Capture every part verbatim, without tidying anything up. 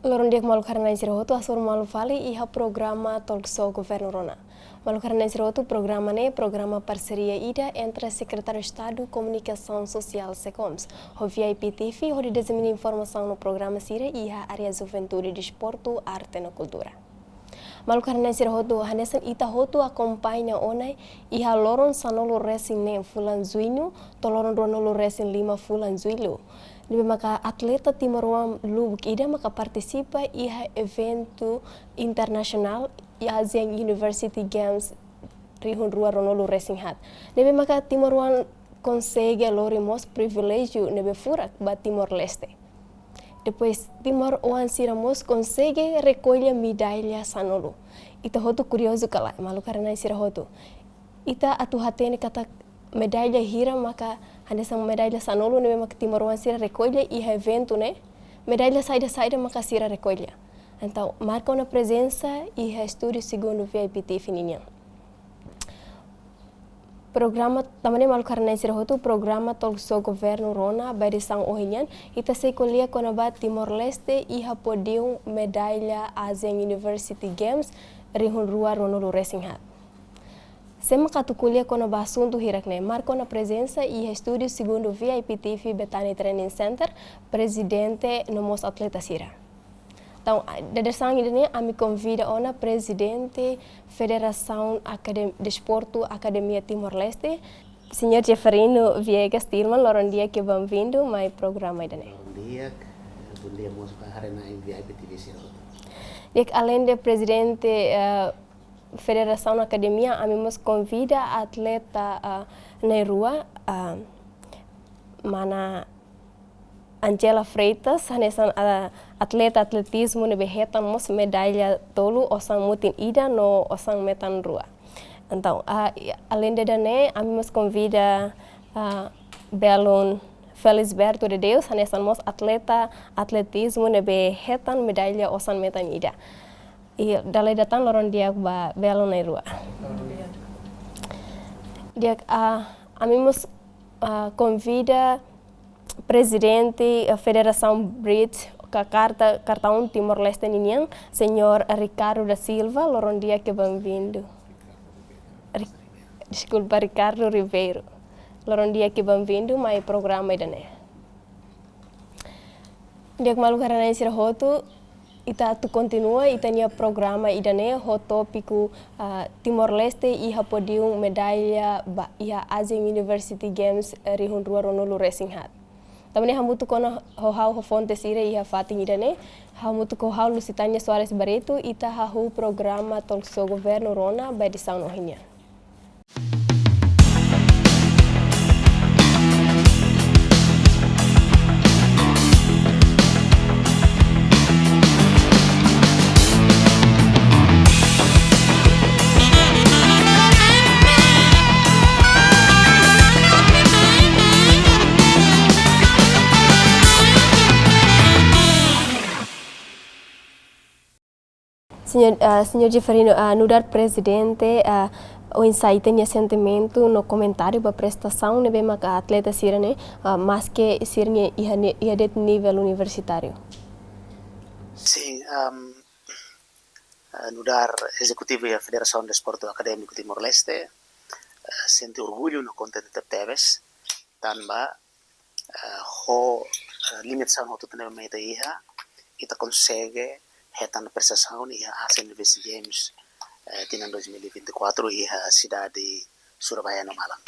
Loron di'ak maluk haree-na'in sira hotu, hasoru malu fali iha programa Talk Show Governu Rona. Maluk haree-na'in sira hotu, programa ne'e programa parseria ida entre Sekretáriu Estadu Komunikasaun Sosiál, SEKOMS, ho V I P T V, hodi dezemina informasaun no programa sira iha área juventude, desportu, arte no kultura. Maluk haree-na'in sira hotu, hanesan ita hotu akompaña ona, iha loron sanulu-resin-neen fulan Juñu to'o loron ruanulu-resin-lima fulan Jullu, ne'ebé maka atleta timoroan lubuk ida maka partisipa iha eventu internasionál ASEAN University Games rihun rua ruanulu-resin-haat, ne'ebé maka timoroan konsege lori mós priviléjiu ne'ebé furak ba Timor-Leste. Depois, timoroan sira mós konsege rekolla medalla sanulu. Ita hotu kuriozu ka lae, maluk haree-na'in sira hotu? Ita atu hatene katak medalla hira maka hanesan medalla sanulu ne'ebé maka timoroan sira rekolla iha eventu ne'e? Medalla saida-saida maka sira rekolla? Entaun, marka ona prezensa iha estúdiu segundu V I P T V ninian. Programa, tanba ne'e maluk haree-na'in sira hotu, programa Talk Show Governu Rona ba edisaun ohin nian, ita sei ko'alia kona-ba Timor-Leste iha pódiu medalla ASEAN University Games rihun rua ruanulu-resin-haat. Sé maka atu ko'alia kona-ba asuntu hirak-ne'e, marka ona prezensa iha estúdiu segundu V I P T V Bethany Training Center, prezidente no mós atleta sira. Entaun, dadeer-saan ida-ne'e ami konvida ona prezidente Federasaun Akadem-, Desportu Akademia Timor-Leste, señór Jeferino Viegas Tilman, loron di'ak, benvindu mai programa ida-ne'e. Loron di'ak, bondia mós ba haree-na'in V I P T V sira hotu. Di'ak, aleinde prezidente, eh, Federasaun Akademia, ami mós konvida atleta, eh, na'in-rua, eh, mana Angela Freitas, hanesan, ah, atleta atletizmu ne'ebé hetan mós medalla tolu, osan mutin ida no osan metan rua. Entaun, ah, i-, aleinde ida-ne'e, ami mós konvida, ah, belun Felisberto de Deus, hanesan mós atleta atletizmu ne'ebé hetan medalla osan metan ida. I dala ida tan, loron di'ak ba belun na'in-rua. Di'ak, ah, ami mós, ah, konvida prezidente, eh, Federasaun Bridge ka karta, kartaun Timor-Leste ninian, señór Ricardo da Silva, loron di'ak, benvindu. Ri-, deskulpa, Ricardo Ribeiro. Loron di'ak, benvindu mai programa ida-ne'e. Di'ak, maluk haree-na'in sira hotu, ita atu kontinua ita-nia programa ida-ne'e ho tópiku, ah, Timor-Leste iha pódiu medalla ba iha ASEAN University Games, eh, rihun rua ruanulu-resin-haat. Tanba ne'e hamutuk ona ho ha'u ho fonte sira iha fatin ida-ne'e, hamutuk ho ha'u Lusitania Soares Barreto, ita hahú programa Talk Show Governu Rona ba edisaun ohin nian. Señór, ah, señór Jeferino, ah, nu'udar prezidente, ah, oinsá ita-nia sentimentu no komentáriu ba prestasaun ne'ebé maka atleta sira-ne'e, ah, maske sira-ne'e iha ne-, iha de'it nivel universitáriu? Sin, am, ah, nu'udar ezekutivu iha Federasaun Desportu Akadémiku Timor-Leste, ah, sente orgullu no kontente tebetebes, tanba eh, ho, eh, limitasaun hotu-hotu ne'ebé mak ita iha, ita konsege hetan prestasaun iha ASEAN University Games, eh, tinan dois mil e vinte e quatro iha sidade Surabaya no Malang.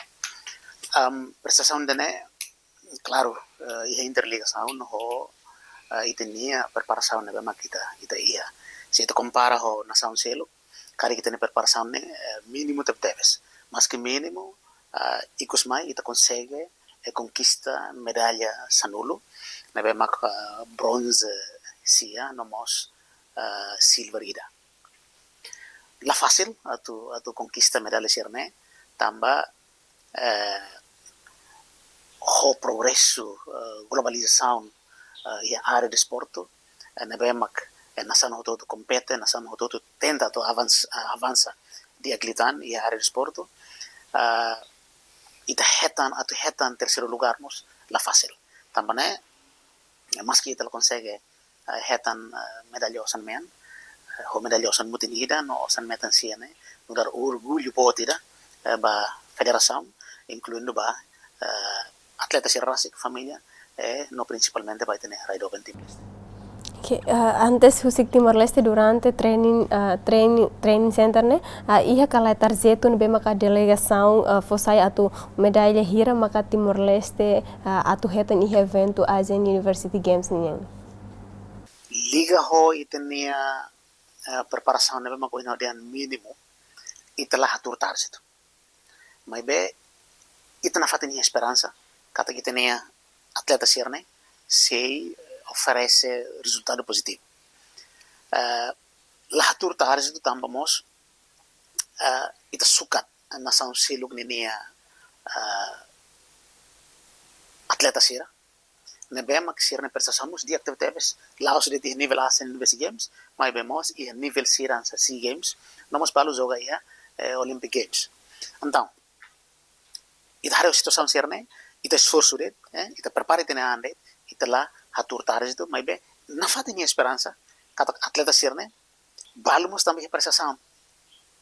Am, prestasaun ida-ne'e, klaru, eh, iha interligasaun ho, eh, ita-nia preparasaun ne'ebé mak ita, ita iha. Se ita kompara ho nasaun seluk, karik ita-nia preparasaun ne'e, eh, mínimu tebetebes. Maske mínimu, ah, ikus mai ita konsege, eh, konkista medalla sanulu, ne'ebé maka, ah, bronze sia no mós, ah, silver ida. La fasil atu, atu konkista medalla sira-ne'e, tanba, eh, ho progresu, eh, globalizasaun, eh, iha área desportu, eh, ne'ebé mak, eh, nasaun hotu-hotu kompete, nasaun hotu-hotu tenta atu avans-, eh, avansa di'ak liután iha área desportu. Eh, ita hetan, atu hetan terseiru lugar mós la fasil. Tanba ne'e, eh, maske ita la konsege eh, hetan, eh, medalla osan mean, eh, ho medalla osan mutin ida no osan metan sia ne'e nu'udar orgullu boot ida, eh, ba federasaun, inkluindu ba, eh, atleta sira rasik, família, eh, no prinsipalmente ba ita-nia rai doben Timor-Leste. Oke, eh, antes husik Timor-Leste durante training, eh, training, training center ne'e, eh, iha ka lae tarjetu ne'ebé maka delegasaun, eh, fó sai atu medalla hira maka Timor-Leste, eh, atu hetan iha eventu Asian University Games nian? Liga ho ita-nia, eh, preparasaun ne'ebé maka ohin ha'u dehan mínimu, ita la hatuur tarjetu. Maibé, ita nafatin iha esperansa katak ita-nia atleta sira ne'e sei, eh, oferese rezultadu pozitivu. Eh, la hatuur tarjetu tanba mós, eh, ita sukat nasaun seluk ninia, eh, atleta sira ne'ebé mak sira-nia prestasaun mós di'ak tebetebes, la'ós de'it iha nivel Asian University Games, maibé mós iha nivel sira hanesan SEA Games, no mós balu joga iha, eh, Olympic Games. Entaun, ita haree situasaun sira ne'e, ita esforsu de'it, eh, ita prepara ita-nia an de'it, ita la hatuur tarjetu, maibé nafatin iha esperansa katak atleta sira ne'e balu mós tanba iha prestasaun.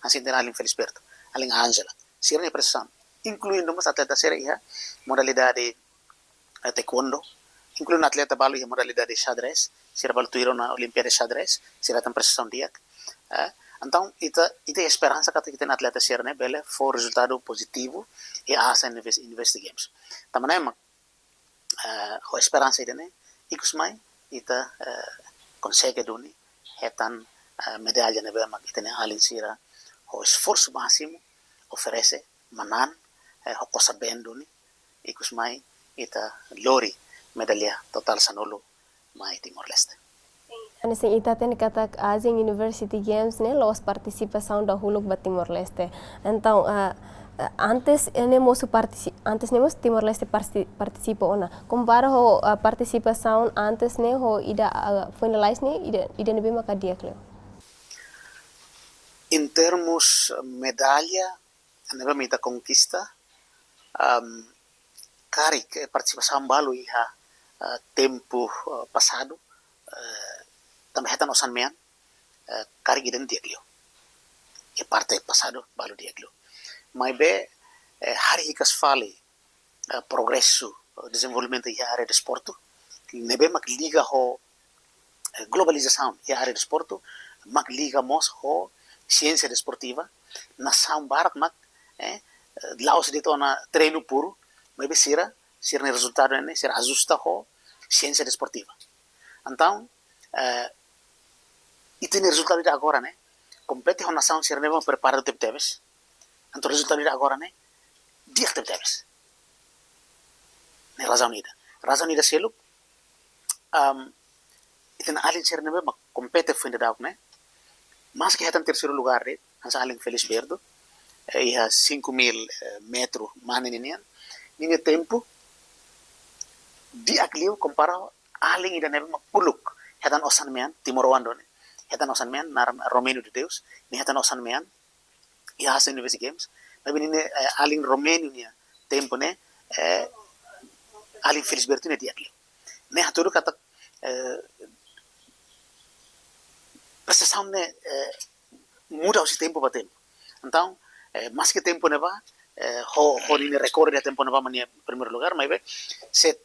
Hanesan ita-nia alin Felisberto, alin Angela, sira-nia prestasaun. Inkluindu mós atleta sira iha modalidade, eh, taekwondo, inkluindu atleta balu iha modalidade xadrez, sira balu tuir ona Olimpiada Xadrez, sira hetan prestasaun di'ak. Eh, entaun, ita, ita iha esperansa katak ita-nia atleta sira ne'e bele fó rezultadu pozitivu iha Asian Univers-, University Games. Tanba ne'e mak, eh, ho esperansa ida-ne'e, ikus mai ita, eh, konsege duni hetan, eh, medalla ne'ebé mak ita-nia alin sira ho esforsu másimu oferese, manán, eh, ho kosar-been duni, ikus mai ita lori medalla totál sanulu mai Timor-Leste. Hanesan ita hatene katak Asian University Games ne'e la'ós partisipasaun dahuluk ba Timor-Leste. Entaun, ah, ah, antes ne'e mós partisi-, antes ne'e mós Timor-Leste parti-, partisipa ona. Kompara ho, ah, partisipasaun antes ne'e ho ida, ah, finalize ne'e, ida, ida ne'ebé maka di'ak liu? Em termos medalla, ne'ebé mak ita konkista, am, karik, eh, partisipasaun balu iha, eh, tempu, eh, pasadu, eh, tanba hetan osan mean, eh, karik ida-ne'e di'ak liu. Iha parte pasadu balu di'ak liu. Maibé, eh, harii hikas fali, eh, progresu, eh, dezenvolvimentu iha área desportu, ne'ebé mak liga ho, eh, globalizasaun iha área desportu, mak liga mós ho siénsia desportiva, nasaun barak mak, eh, eh, la'ós de'it ona treinu puru, maibé sira, sira-nia rezultadu ne'e, sira ajusta ho siénsia desportiva. Entaun, eh, ita-nia rezultadu ida agora ne'e, kompete ho nasaun sira ne'ebé mak preparadu tebetebes, entaun rezultadu ida agora ne'e di'ak tebetebes. Ne'e razaun ida. Razaun ida seluk, am, ita-nia alin sira ne'ebé mak kompete foin daudauk ne'e, maski hetan terseiru lugár de'it, hanesan alin Felisberto, eh, iha cinco mil, eh, metru mane ninian, ninia tempu di'ak liu kompara ho alin ida ne'ebé mak uluk hetan osan mean, timoroan duni, hetan osan mean, naran Romênio de Deus, nia hetan osan mean iha Asian University Games, maibé ninia, eh, alin Romênio nia tempu ne'e, eh, alin Felisberto nia di'ak liu. Ne'e hatudu katak, eh, prestasaun ne'e, eh, muda husi tempu ba tempu. Entaun, eh, maski tempu ne'ebá, eh, ho, ho ninia rekorde iha tempu ne'ebá mak nia primeiru lugár, maibé se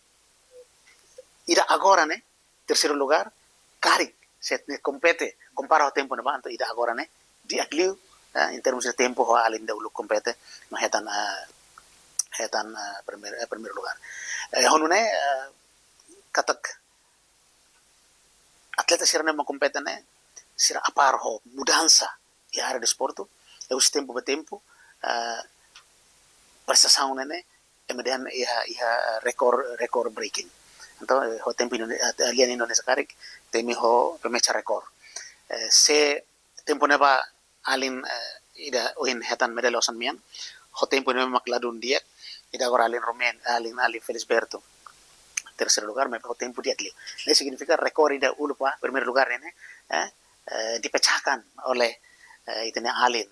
ida agora ne'e terseiru lugár, karik se nia kompete kompara ho tempu ne'ebá, entaun ida agora ne'e di'ak liu, eh, em termos de tempu ho alin ida uluk kompete no hetan, eh, hetan, eh, primeiru, eh, primeiru lugár. Eh, ho nune'e, eh, katak atleta sira ne'ebé mak kompete ne'e, sira apár ho mudansa iha área desportu, husi tempu ba tempu, eh, prestasaun ne'e, ne'e, ema dehan iha, iha rekor, record breaking. Entaun, eh, ho tempu Indone-, eh, lian Indonézia karik, temi ho pemecha rekor. Eh, se tempu ne'ebá alin, eh, ida ohin hetan medalla osan mean, ho tempu ne'ebé mak ladún di'ak, ida agora alin Romênio, alin, alin Felisberto terseiru lugár, maibé ho tempu di'ak liu. Ne'e signifika rekorde ida uluk ba primeiru lugár ne'e, eh, eh, dipecahkan oleh, eh, ita-nia alin,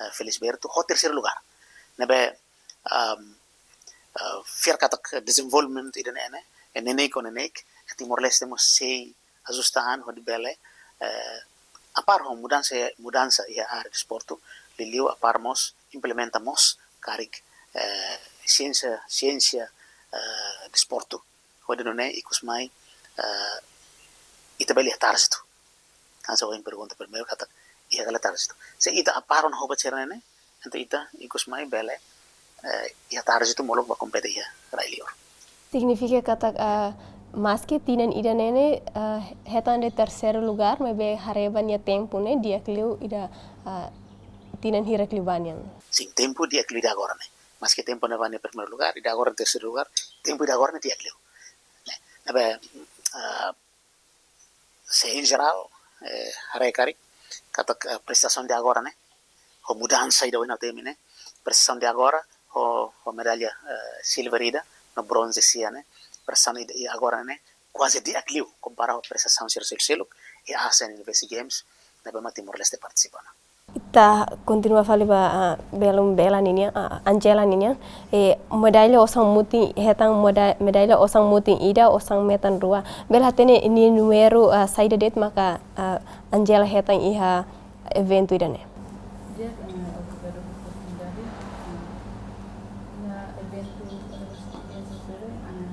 eh, Felisberto, ho terseiru lugár. Ne'ebé, am, eh, fiar katak dezenvolvimentu ida-ne'e, ne'e, eh, neineik ho neineik, eh, Timor-Leste mós sei ajusta an hodi bele, eh, apár ho mudansa, mudansa iha área desportu, liuliu apár mós implementa mós karik, eh, siénsia, siénsia, eh, desportu. Hodi nune'e ikus mai, eh, ita bele iha tarjetu. Hanesan ohin pergunta primeiru katak iha kala tarjetu. Se ita apár ona ho buat sira-ne'e, entaun ita ikus mai bele, eh, iha tarjetu molok ba kompete iha rai-liur. Signifika katak, eh, maski tinan ida-ne'e ne'e, eh, hetan de'it terseiru lugár, maibé haree ba nia tempu ne'e di'ak liu ida, eh, tinan hirak liubá nian. Sin, tempu di'ak liu ida agora ne'e. Maski tempu ne'ebá nia primeiru lugár, ida agora terseiru lugár, tempu ida agora ne'e di'ak liu. Ne'e, ne'ebé, eh, se en jerál, eh, haree karik, katak, eh, prestasaun ida agora ne'e, ho mudansa ida ohin ha'u temi ne'e, prestasaun ida agora, ho, ho medalla, eh, silver ida, no bronze sia ne'e, prestasaun ida, ida agora ne'e, kuaze di'ak liu, kompara ho prestasaun sira seluk-seluk, iha Asian University Games, ne'ebé mak Timor-Leste partisipa ona. Ita kontinua fali ba, ah, belun bela ninian, ah, Angela ninian. Eh, medalla osan mutin, hetan meda-, medalla osan mutin ida, osan metan rua. Bele hatene nia númeru, ah, saida de'it maka, ah, Angela hetan iha eventu ida-ne'e. Di'ak, eh, obrigadu ba oportunidade. Eh, iha eventu universitáriu sira, eh, eh,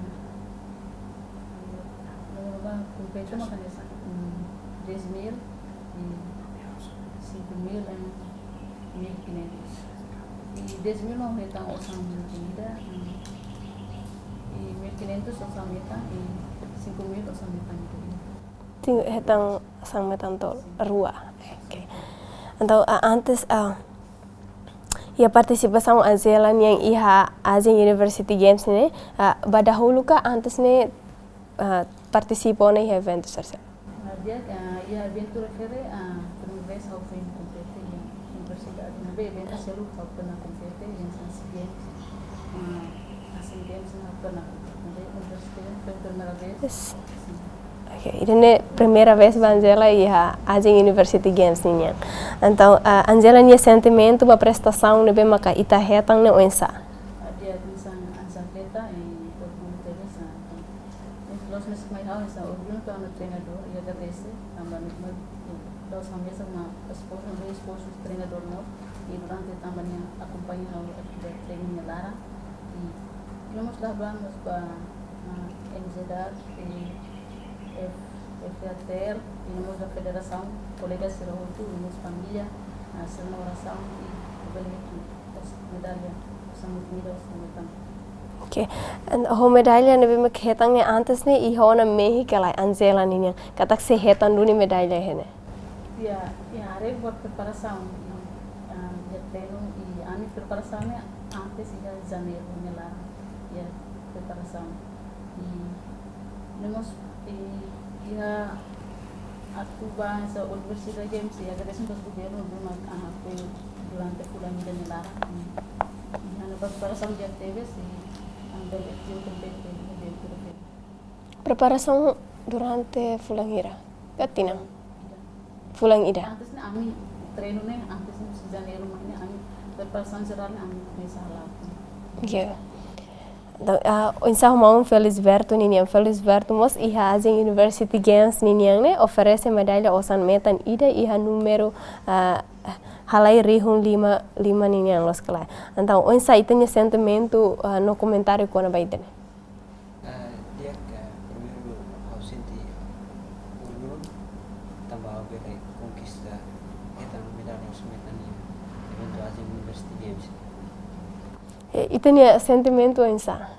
no ba kompete mak hanesan, mm, dez mil, i cinco mil, eh, mil quinhentos. I dez mil ha'u hetan osan mutin ida, mm, i mil quinhentos osan metan, i cinco mil osan metan ida. Sin, hetan osan metan tolu, rua. Oke. Entaun, ah, antes, ah, iha partisipasaun Angela nian iha Asian University Games ne'e, ah, ba dahuluk ka antes ne'e, ah, partisipa ona iha eventu sira-sira? Ah, di'ak, ah, iha eventu refere, ah, primeira vez ha'u foin kompete iha universidade. Maibé eventu seluk ha'u pernah kompete, hanesan SEA Games, ah, Asian Games, ha'u pernah kompete. Maibé universidade foin primeira vez. Yes. Sin. Oke, ida-ne'e primeira vez ba Angela iha Asian University Games ninian. Entaun, ah, Angela nia sentimentu ba prestasaun ne'ebé maka ita hetan ne'e oinsá? Ah, di'ak, hanesan, hanesan atleta, eh, orgullu tebes, ah, eh, loos mesak mai ha'u hanesan orgullu tanba ha'u treinadór, i agradese tanba nia mai, eh, loos mesak mai esforsu, mai esforsu treinadór mós, i durante tanba nia akompaña ha'u atividade treinu nia laran, i, i no mós dahuluk mós ba, ah, M Z A, eh, F-, F A T R, i no mós ba federasaun, kolega sira hotu, i no mós família, ah, sira-nia orasaun, i bele hetan medalla osan mutin ida, osan metan. Oke. Entaun, ho medalla ne'ebé mak hetan ne'e antes ne'e iha ona mehi ka lae, Angela ninian, katak sei hetan duni medalla ida-ne'e? Iha, iha haree ba preparasaun, i, ah, iha treinu, i ami preparasaun ne'e antes iha Janeiru nia laran, iha preparasaun. I, no mós, i, iha atu ba hanesan University Games, i agradese ba governu, governu, ah, apoiu durante fulan ida nia laran. I, i ha'u-nia preparasaun di'ak tebes, i, ah, bele atu kompete iha eventu refere. Preparasaun durante fulan hira? Ka tinan? Fulan ida. Antes ne'e ami treinu ne'e, antes ne'e, se Janeiru mai ne'e, ami preparasaun jerál ne'e ami komesa hala'o. Oke. Entaun, ah, oinsá ho maun Felisberto ninian, Felisberto mós iha Asian University Games ninian ne'e oferese medalla osan metan ida iha númeru, ah, halai rihun lima, lima ninian loos ka lae. Entaun, oinsá ita-nia sentimentu, ah, no komentáriu kona-ba ida-ne'e? Ah, di'ak, primeiru ha'u sente orgullu tanba ha'u bele konkista hetan medalla osan metan iha eventu Asian University Games. Eh, ita-nia sentimentu oinsá?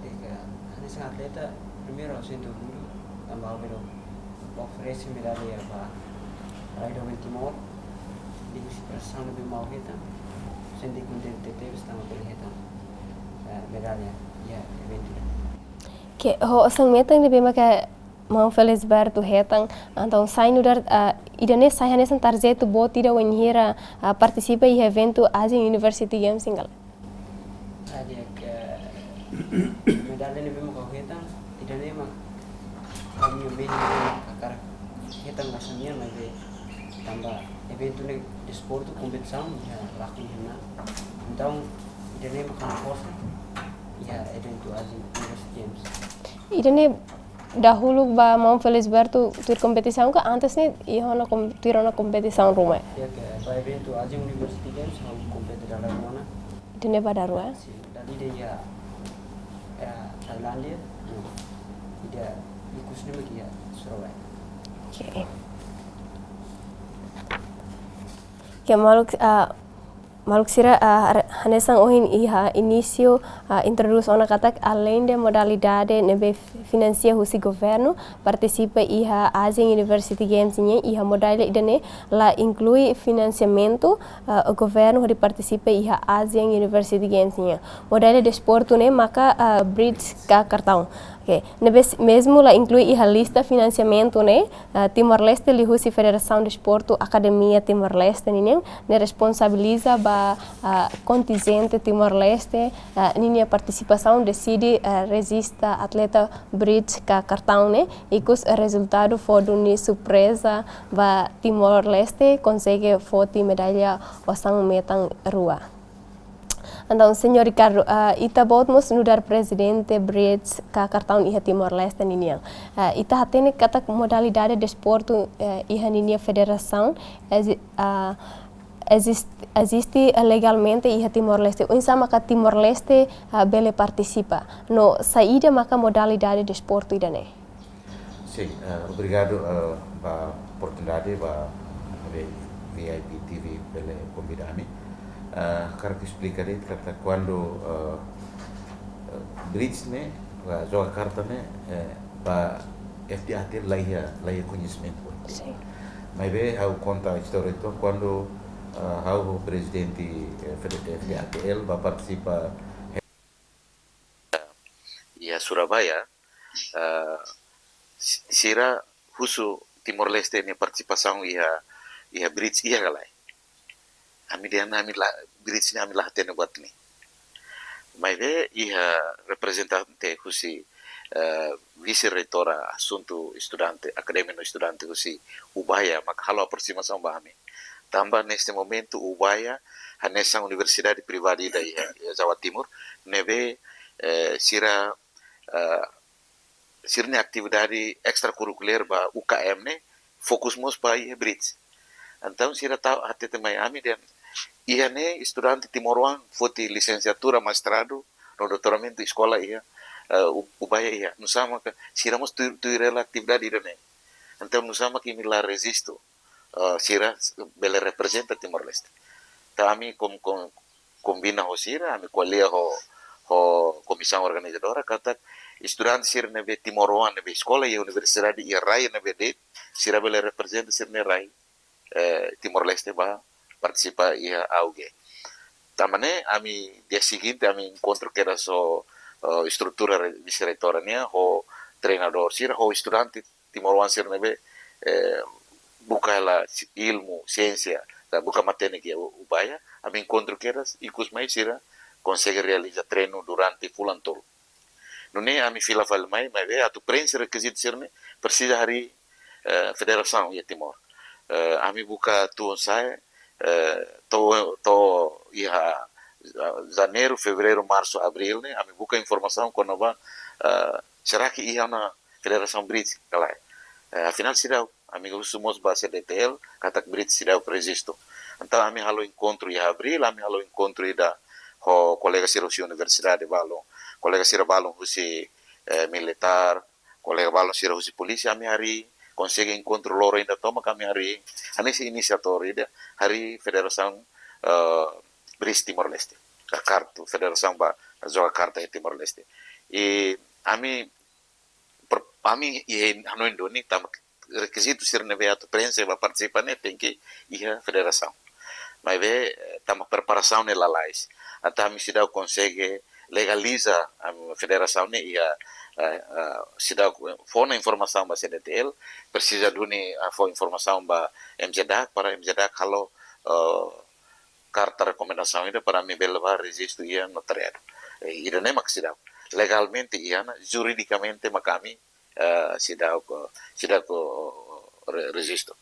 Di'ak, hanesan atleta, primeiru ha'u sente orgullu tanba ha'u bele oferese medalla ba rai doben Timor, liuhusi prestasaun ne'ebé mak ha'u hetan, sente kontente tebes tanba bele hetan, eh, medalla iha eventu. Oke, ho osan metan ne'ebé maka maun Felisberto hetan, entaun sai nu'udar, ah, ida-ne'e sai hanesan tarjetu boot ida wainhira, ah, partisipa iha eventu Asian University Games nian ka lae? Ah, di'ak, medalla ne'ebé mak ha'u hetan, ida-ne'e mak ha'u-nia mehi ne'ebé mak hakarak hetan osan nian, maibé tanba eventu ne'e desportu, kompetisaun, iha lakon iha ona. Entaun, ida-ne'e mak ha'u-nia forsa iha eventu Asian University Games. Ida-ne'e Dahuluk ba maun Felisberto tuir kompetisaun ka antes ne'e iha ona kom-, tuir ona kompetisaun ruma? Ya, ke ba eventu Asian University Games, ha'u kompete dala rua ona. Ida-ne'e ba dala rua? Sin, dala ida iha, eh, Thailandia, no ida ikus ne'e mak iha Surabaya. Oke. Oke, maluk, ah, maluk sira, ah, har-, hanesan ohin iha inísiu, ah, introdús ona katak aleinde modalidade ne'ebé finansia husi governu, partisipa iha Asian University Games nian, iha modalidade ida-ne'e la inklui finansiamentu, ah, governu hodi partisipa iha Asian University Games nian. Modalidade desportu ne'e maka, ah, bridge ka kartaun. Oke, ne'ebé s-, mezmu la inklui iha lista finansiamentu ne'e, ah, Timor-Leste liuhusi Federasaun Desportu Akademia Timor-Leste ninian, ne'e responsabiliza ba, ah, kontinjente Timor-Leste, ah, ninia partisipasaun, deside, ah, rejista atleta bridge ka kartaun ne'e, ikus rezultadu fó duni surpreza ba Timor-Leste, konsege foti medalla osan metan rua. Entaun, señór Ricardo, ah, ita-boot mós nu'udar prezidente bridge ka kartaun iha Timor-Leste ninian. Ah, ita hatene katak modalidade desportu, eh, iha ninia federasaun, ezi-, ah, ezist-, eziste, eh, legalmente iha Timor-Leste. Oinsá maka Timor-Leste, ah, bele partisipa? No saida maka modalidade desportu ida-ne'e? Sin, eh, obrigadu, eh, ba oportunidade ba V-, V I P T V bele konvida ami. Eh, hakarak esplika de'it katak kuandu, eh, eh, bridge ne'e, ba joga karta ne'e, eh, ba F D A T L la iha, la iha koñesimentu. Sin. Maibé ha'u konta istória uitoan kuandu, eh, ha'u prezidente, eh, F D A T L ba partisipa iha Surabaya, eh, si-, sira husu Timor-Leste nia partisipasaun iha, iha bridge iha ka lae. Ami dehan ami la, bridge ne'e ami la hatene buat ne'e. Maibé iha reprezentante husi, eh, vise-reitora asuntu estudante, akademia no estudante husi Ubaya, maka halo aprosimasaun ba ami. Tanba neste momentu Ubaya hanesan universidade privada ida iha, iha Jawa Timur, ne'ebé, eh, sira, eh, sira-nia atividade estrakurrikulár ba U K M ne'e fokus mós ba iha bridge. Entaun sira tau hatete mai ami dehan iha ne'e estudante timoroan foti lisensiatura, mestradu, no doutoramentu eskola iha, eh, U-, Ubaya iha. Nusá maka sira mós tuir, tuir hela atividade ida-ne'e. Entaun nusá maka imi la rejistu, eh, sira bele reprezenta Timor-Leste? Entaun ami kom-, kom-, kombina ho sira, ami ko'alia ho, ho komisaun organizadora, katak estudante sira ne'ebé timoroan ne'ebé eskola iha universidade iha rai ne'ebé de'it, sira bele reprezenta sira-nia rai, eh, Timor-Leste ba partisipa iha A U G. Tanba ne'e ami dia seguinte ami enkontru kedas ho, eh, estrutura re-, vise-reitora nian, ho treinadór sira, ho estudante timoroan sira ne'ebé, eh, buka hela si-, ilmu, siénsia, atu buka matenek iha U-, Ubaya, ami enkontru kedas, ikus mai sira konsege realiza treinu durante fulan tolu. Nune'e ami fila fali mai, maibé atu preenxe rekizitu sira-ne'e presiza harii, eh, federasaun iha Timor. Eh, ami buka tun sa'e, eh, to'o, to'o iha, eh, janeiru, fevereiru, marsu, abríl ne'e, ami buka informasaun kona-ba, eh, será que iha ona federasaun bridge ka lae? Eh, afinál seidauk, ami husu mós ba C D T L, katak bridge seidauk rejistu. Entaun ami halo enkontru iha abríl, ami halo enkontru ida ho kolega sira husi universidade balun, kolega sira balun husi, eh, militár, kolega balun sira husi polísia, ami harii, konsege enkontru loron ida tomak ami harii, hanesan inisiatór ida, harii federasaun, eh, bridge Timor-Leste, ka kartu, federasaun ba joga karta iha Timor-Leste. I ami pro-, ami iha hanoin duni tanba rekizitu sira ne'ebé atu preenxe ba partisipa ne'e tenke iha federasaun. Maibé, eh, tanba preparasaun ne'e lalais. Entaun ami seidauk konsege legaliza, am, federasaun ne'e iha, eh, eh, seidauk fó ona informasaun ba C D T L, presiza duni, ah, fó informasaun ba M J DAC, para M J DAC halo, eh, karta rekomendasaun ida para ami bele ba rejistu iha notariadu. Eh, ida-ne'e mak seidauk. Legalmente iha ona, juridikamente mak ami, eh, seidauk, seidauk, eh, re-, rejistu.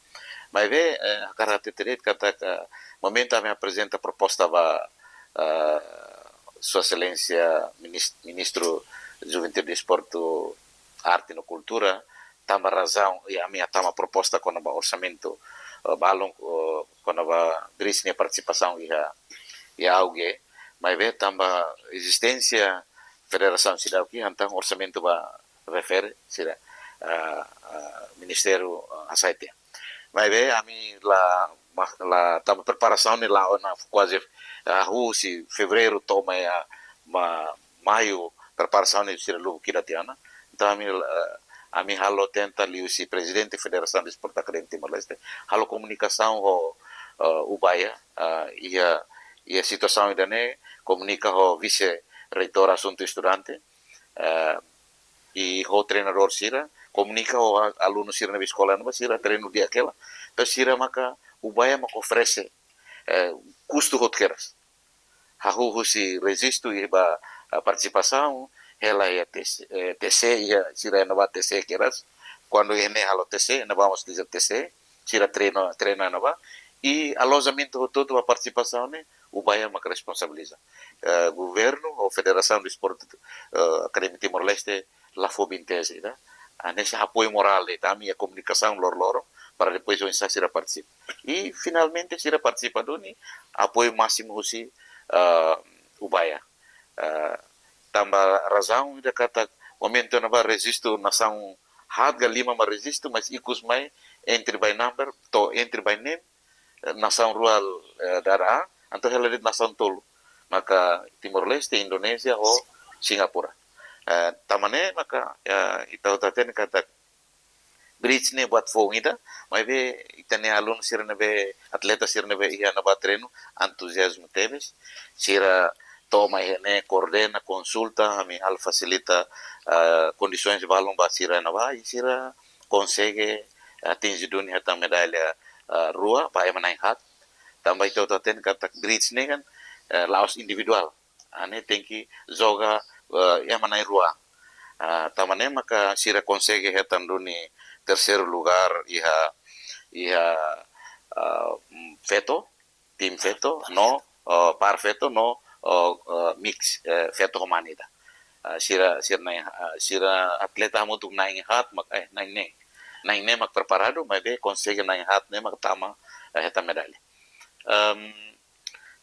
Maibé, eh, hakarak hatete de'it katak, eh, momentu ami aprezenta proposta ba, eh, Sua Exelénsia Minis-, Ministru Juventude e Desportu arte no kultura, tanba razaun, i ami hatama proposta kona-ba orsamentu, eh, balun, eh, kona-ba bridge nia partisipasaun iha, iha AUG, maibé tanba ezisténsia federasaun seidauk iha, entaun orsamentu ba refere sira, ah, ah, ministériu, ah, hasai tiha. Maibé ami la, ma-, la tanba preparasaun ne'e la'o ona kuaze, ah, husi fevereiru to'o mai, ah, ma-, maiu preparasaun ne'e sira lubuk ida tiha ona. Entaun ami, ah, ami halo tenta liuhusi prezidente Federasaun Desportu Akademia Timor-Leste, halo komunikasaun ho, ah, UBAIA, ah, iha, iha situasaun ida-ne'e, komunika ho vise reitór asuntu estudante, eh, i ho treinadór sira, komunika ho a-, alunu sira ne'ebé eskola ne'ebá sira treinu di'ak hela. Entaun sira maka, UBAIA maka oferese, eh, kustu hotu kedas. Hahú husi rejistu iha ba, eh, partisipasaun, hela iha TC, eh, TC iha sira iha ne'ebá TC kedas. Kuandu iha ne'e halo TC, ne'ebá mós utiliza TC, sira treinu, treinu iha ne'ebá. I alojamentu hotu-hotu ba partisipasaun ne'e, UBAIA maka responsabiliza. Eh, governu ou Federasaun Desportu, eh, Akademia Timor-Leste la fó bintezi ida. Ah, hanesan apoiu morál de'it, ami iha komunikasaun loroloron para depois oinsá sira partisipa. I finalmente sira partisipa duni, apoiu másimu husi, ah, UBAIA. Ah, tanba razaun ida katak momentu ne'ebá rejistu nasaun haat ka lima mak rejistu, mas ikus mai entry by number, to'o entry by name, eh, nasaun rua, eh, dada an, entaun hela de'it nasaun tolu. Maka Timor-Leste, Indonézia, ho Singapura. Eh, tanba ne'e maka, eh, ita hotu hatene katak bridge ne'e buat foun ida, maibé ita-nia alunu sira ne'ebé, atleta sira ne'ebé iha ne'ebá treinu, entuziazmu tebes, sira to'o mai iha ne'e koordena, konsulta, ami halo fasilita, eh, kondisoens balun ba sira iha ne'ebá, i sira konsege atinje duni hetan medalla, eh, rua ba ema na'in-haat. Tanba ita hotu hatene katak bridge ne'e kan, eh, la'ós individuál. Ah, ne'e tenke joga, eh, ema na'in-rua. Ah, tanba ne'e maka sira konsege hetan duni terseiru lugar iha, iha, ah, mm, feto, tim feto, no, eh, par feto, no, eh, eh, mix, eh, feto ho mane ida. Ah, sira, sira na'in, ah, sira atleta hamutuk na'in-haat mak, eh, na'in-neen. Na'in-neen mak preparadu, maibé konsege na'in-haat ne'e mak tama, eh, hetan medalla. Em,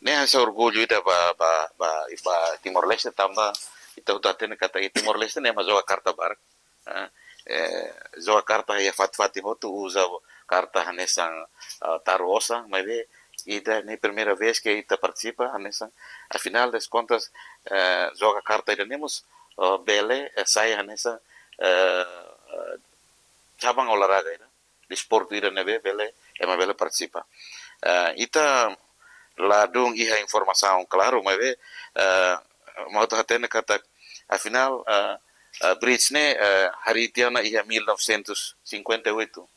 ne'e hanesan orgullu ida ba, ba, ba, ba Timor-Leste tanba ita hotu hatene katak iha Timor-Leste ne'e ema joga karta barak. Eh, eh, joga karta iha fatin-fatin hotu, uza karta hanesan, eh, taru osan, maibé ida-ne'e primeira vez ke ita partisipa hanesan, afinal das contas, eh, joga karta ida-ne'e mós, eh, bele, eh, sai hanesan, eh, eh, cabang olahraga ida, desportu ida ne'ebé bele, ema bele partisipa. Eh, ita ladún iha informasaun klaru, maibé, eh, ema hotu hatene katak, afinal, eh, eh, bridge ne'e, eh, harii tiha ona iha mil novecentos e cinquenta e oito.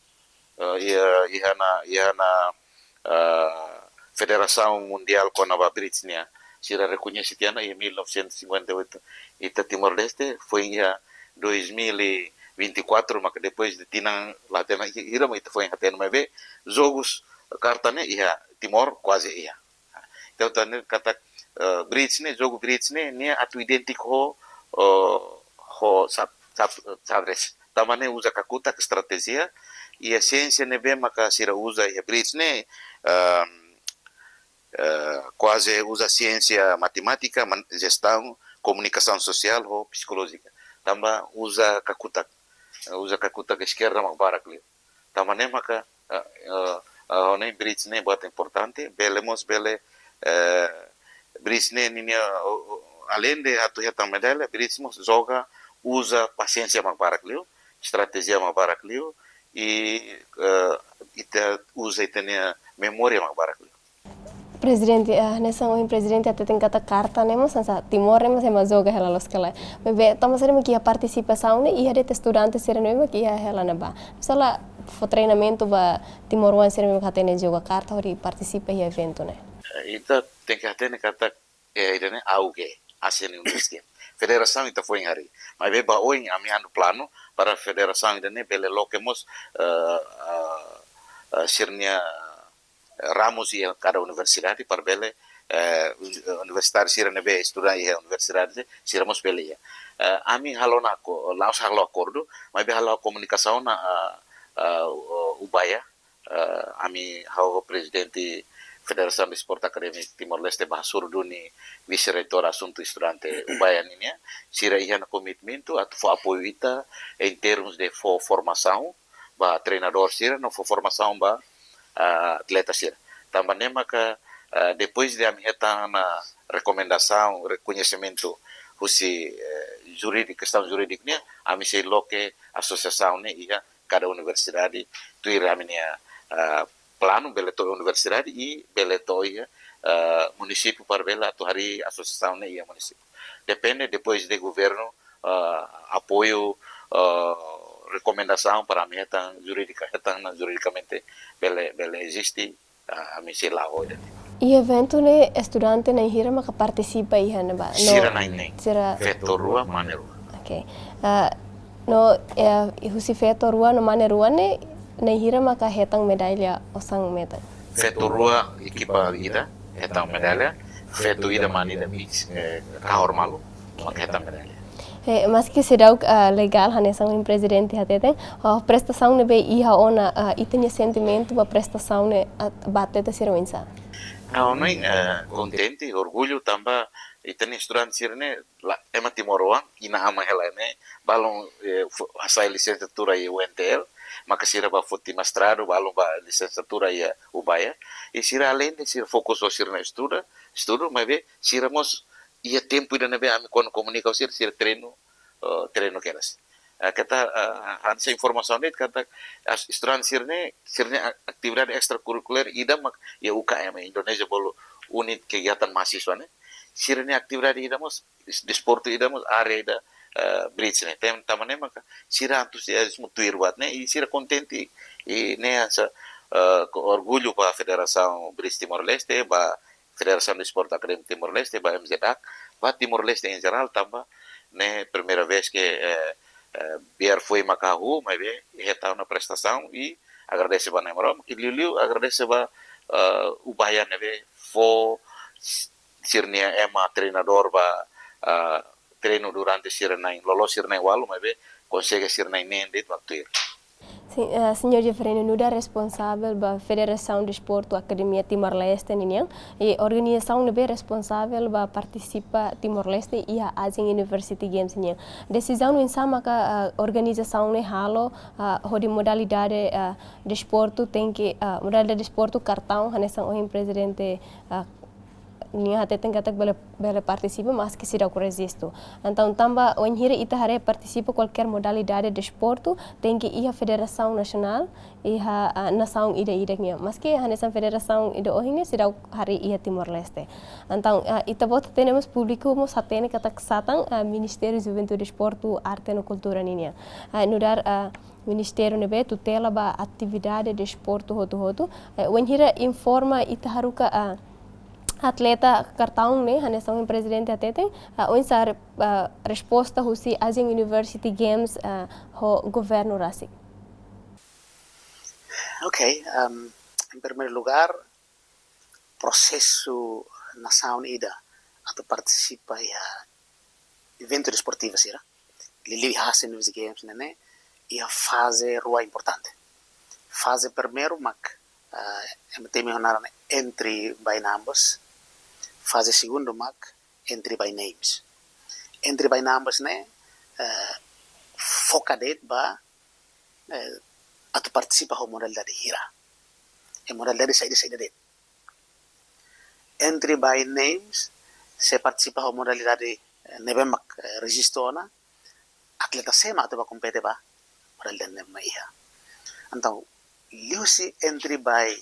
Eh, iha, iha ne'e, iha ne'e, eh, Federasaun Mundiál kona-ba bridge nian, sira rekoñese tiha ona iha mil novecentos e cinquenta e oito. Ita Timor-Leste foin iha dois mil e vinte e quatro, maka depois de tinan la hatene hira mak ita foin hatene, maibé jogus karta ne'e iha Timor kuaze iha. Entaun, ita hatene katak, eh, bridge ne'e, jogu bridge ne'e, ne'e atu idéntiku ho, eh, ho xad-, xad-, xadrez. Tanba ne'e uza kakutak, estratéjia, i siénsia ne'ebé maka sira uza iha bridge ne'e, ehm, eh, kuaze uza siénsia matemátika, man-, jestaun, komunikasaun sosiál ho psikolójika. Tanba uza kakutak, eh, uza kakutak eskerda mak barak liu. Tanba ne'e maka, eh, eh, eh, ha'u hanoin bridge ne'e buat importante, bele mós bele, eh, bridge ne'e ninia, o, o, além de atu hetan medalla, bridge mós joga, uza pasiénsia mak barak liu, estratéjia mak barak liu, i, eh, ita uza ita-nia memória mak barak liu. Prezidente, eh, hanesan ohin prezidente hateten katak karta ne'e mós, hanesan Timor ne'e mós ema joga hela loos ka lae. Maibé, tanba saida mak iha partisipasaun ne'e, iha de'it estudante sira ne'ebé mak iha hela ne'ebá. Misalnya, fó treinamentu ba timoroan sira ne'ebé mak hatene joga karta hodi partisipa iha eventu ne'e. Eh, ita tenke hatene katak, eh, ida-ne'e AUG, Asian Youth Games. Federasaun ita foin harii. Maibé ba oin ami halo planu para federasaun ida-ne'e bele loke mós, eh, eh, eh, sira-nia ramus iha kada universidade para bele, eh, uni-, universitáriu sira ne'ebé estuda iha universidade, sira mós bele iha. Eh, ami halo ona ako-, la'ós halo akordu, maibé halo komunikasaun ona, ah, ah, o-, UBAIA, eh, ami ha'u ho prezidente Federasaun Desportu Akadémiku Timor-Leste bá hasoru duni vise-reitór asuntu estudante UBAIA nian, sira iha ona komitmentu atu fó apoiu ita em termos de fó formasaun ba treinadór sira, no fó formasaun ba, ah, atleta sira. Tanba ne'e maka, ah, depois de ami hetan ona rekomendasaun, rekoñesimentu husi, eh, jurídiku, kestaun jurídiku nian, ami sei loke asosiasaun ne'e iha kada universidade, tuir ami-nia, ah, planu bele to'o universidade i bele to'o iha, ah, munisípiu para bele atu harii asosiasaun ne'e iha munisípiu. Depende depois de governu, ah, apoiu, ah, rekomendasaun para ami hetan jurídika, hetan ona juridikamente bele, bele eziste, ah, ami sei la'o ida. Iha eventu ne'e estudante na'in hira maka partisipa iha ne'ebá? No, sira na'in-neen. Sira feto rua, mane rua. Oke. Ah, no, eh, husi feto rua no mane rua ne'e, na'in hira maka hetan medalla osan metan? Feto rua ekipa ida hetan medalla, feto ida mane ida mix, eh, kahur malu, maka hetan medalla. Eh, maski seidauk, ah, legál, hanesan ohin prezidente hateten, ah, prestasaun ne'ebé iha ona, ah, ita-nia sentimentu ba prestasaun ne'e, ah, ba atleta sira oinsá? Ah, ha'u hanoin, eh, kontente, orgullu, tanba ita-nia estudante sira ne'e, la, ema timoroan, inan-aman hela ne'e, balun, eh, fo-, hasai lisensiatura iha UNTL, maka sira bá foti mestradu, balun bá lisensiatura iha UBAIA, i sira além de sira fokus ho sira-nia estuda, estudu, maibé sira mós iha tempu ida ne'ebé ami kuandu komunika ho sira, sira treinu, eh, treinu kedas. Eh, keta, eh, hanesan informasaun de'it katak, as-, estudante sira-ne'e, sira-nia a-, atividade estrakurrikulár ida mak iha UKM, Indonesia bolu Unit Kegiatan Mahasiswa ne'e. Sira-nia atividade ida mós, des-, desportu ida mós, área ida, eh, bridge ne'e. Tem, tanba ne'e maka sira antuziazmu tuir buat ne'e, i sira kontente, i ne'e hanesan, eh, ko orgullu ba Federasaun Bridge Timor-Leste, ba Federasaun Desportu Akadémiku Timor-Leste, ba MZAK, ba Timor-Leste em geral, tanba ne'e primeira vez ke, eh, eh, biar foin maka hahú, maibé hetan ona prestasaun i agradese ba Na'i Maromak, i liuliu agradese ba, eh, UBAIA ne'ebé fó s-, sira-nia ema treinadór bá, eh, treinu durante sira na'in, loloos sira na'in ualu, maibé konsege sira na'in-neen de'it mak tuir. Sin, eh, señór Jeferino, nu'udar responsavel ba Federasaun Desportu Akademia Timor-Leste ninian, i organizasaun ne'ebé responsavel ba partisipa Timor-Leste iha Asian University Games nian. Desizaun oinsá maka, eh, organizasaun ne'e halo, eh, hodi modalidade, eh, desportu tenke, eh, modalidade desportu kartaun, hanesan ohin prezidente, eh, nia hateten katak bele, bele partisipa, maski seidauk rejistu. Entaun, tanba wainhira ita haree partisipa kualkér modalidade desportu, tenke iha federasaun nasionál, iha, ah, nasaun ida-idak nian. Maski hanesan federasaun ida ohin ne'e seidauk harii iha Timor-Leste. Entaun, ah, ita-boot hatene mós, públiku mós hatene katak sá tan, ah, Ministériu Juventude, Desportu, Arte no Kultura ninian. Ah, nu'udar, ah, ministériu ne'ebé tutela ba atividade desportu hotu-hotu. Eh, wainhira informa ita haruka, ah, atleta kartaun ne'e, hanesan ohin prezidente hateten, ah, oinsá re-, ah, resposta husi Asian University Games, ah, ho governu rasik? Ok, em, em primeiro lugar, prosesu nasaun ida atu partisipa iha eventu desportivu sira, liuliu iha Asian Games ne'e, iha faze rua importante. Faze primeiru mak, ah, ema temi ho naran entry by numbers. Faze segundu mak entry by names. Entry by numbers ne'e, eh, foka de'it ba, eh, atu partisipa ho modalidade hira. I modalidade saida-saida de'it. Entry by names, se partisipa ho modalidade, eh, ne'ebé mak, eh, rejistu ona, atleta sé mak atu bá kompete ba modalidade ne'ebé mak iha. Entaun, liuhusi entry by,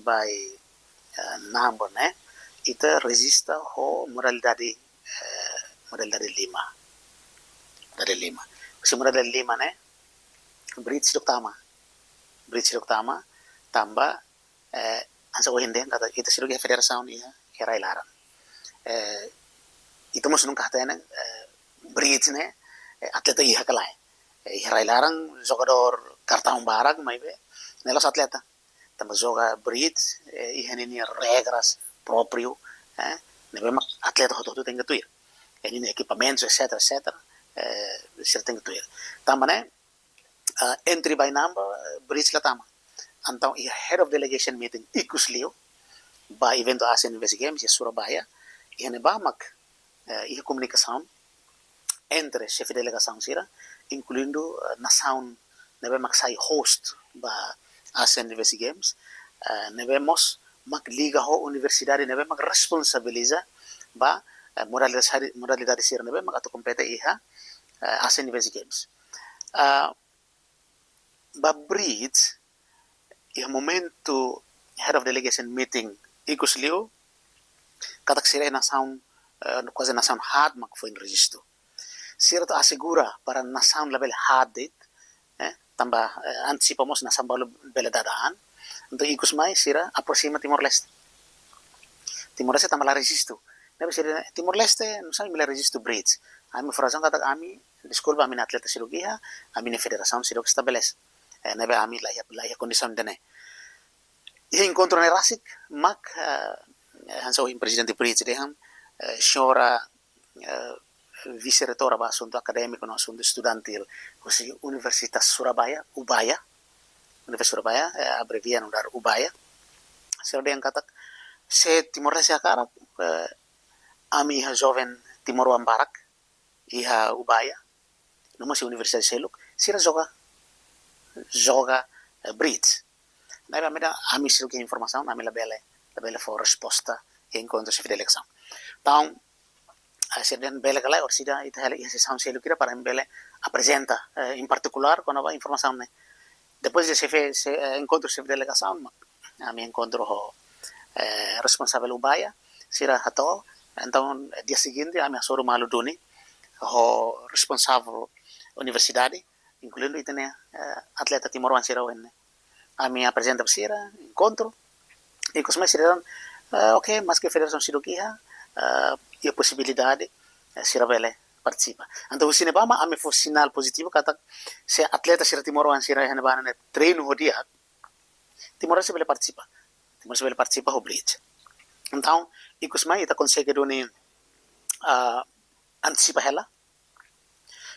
by, eh, number ne'e, ita rejista ho modalidade, eh, modalidade lima. Modalidade lima. Husi modalidade lima ne'e, bridge seidauk tama. Bridge seidauk tama, tanba, eh, hanesan ohin dehan katak ita seidauk iha federasaun iha, iha rai-laran. Eh, ita mós nunka hatene, eh, bridge ne'e, eh, atleta iha ka lae. Eh, iha rai-laran jogadór kartaun barak, maibé ne'e la'ós atleta. Tanba joga bridge, eh, iha ninia regras própriu, eh, ne'ebé mak atleta hotu-hotu tenke tuir. Ninia ekipamentu, et cetera, et cetera, eh, sira tenke tuir. Tanba ne'e, eh, entry by number, eh, bridge la tama. Entaun iha head of delegation meeting ikus liu ba eventu ASEAN University Games iha Surabaya, iha ne'ebá mak, eh, iha komunikasaun entre xefe delegasaun sira, inkluindu, eh, nasaun ne'ebé mak sai host ba ASEAN University Games, eh, ne'ebé mós mak liga ho universidade ne'ebé mak responsabiliza ba, eh, modalidade, modalidade sira ne'ebé mak atu kompete iha, eh, ASEAN University Games. Ah, ba bridge, iha momentu head of delegation meeting ikus liu, katak sira nasaun, eh, kuaze nasaun haat mak foin rejistu. Sira atu asegura para nasaun labele haat de'it, eh, tanba, eh, antisipa mós nasaun balu bele dada an. Entaun ikus mai sira aproxima Timor-Leste. Timor-Leste tanba la rejistu. Ne'ebé sira, Timor-Leste, nusá imi la rejistu bridge? Ami fó razaun katak ami, deskulpa, ami-nia atleta seidauk iha, ami-nia federasaun seidauk estabelese. Eh, ne'ebé ami la iha, la iha kondisaun ida-ne'e. Iha enkontru ne'e rasik mak, eh, hanesan ohin prezidente bridge dehan, eh, señora, eh, vise-reitora ba asuntu akadémiku no asuntu estudantil husi Universitas Surabaya, UBAYA, Universitas Surabaya, eh, abrevia nu'udar UBAYA. Sira dehan katak, se Timor-Leste hakarak, eh, ami iha joven timoroan barak iha UBAYA, no mós universidade seluk, sira joga, joga, eh, bridge. Ne'ebé ami dehan, ami seidauk iha informasaun, ami labele, labele fó resposta iha enkontru xefe delegasaun. Entaun, eh, sira dehan bele ka lae, orsida ita hela iha sesaun seluk ida para ami bele aprezenta, eh, en partikulár, kona-ba informasaun ne'e. Depois de xefe, xe-, eh, enkontru xefe delegasaun, ami enkontru ho, eh, responsavel UBAYA, sira hato'o. Entaun, eh, dia seguinte, ami hasoru malu duni ho responsavel universidade, inkluindu ita-nia, eh, atleta timoroan sira ohin ne'e. Ami aprezenta ba sira, enkontru, ikus mai sira dehan, eh, ok, maske federasaun seidauk iha, eh, iha posibilidade, eh, sira bele partisipa. Entaun, husi ne'ebá mak ami fó sinál pozitivu katak se atleta sira timoroan sira iha ne'ebá ne'e treinu ho di'ak, Timor-Leste bele partisipa. Timor-Leste bele partisipa ho bridge. Entaun, ikus mai ita konsege duni, ah, antisipa hela.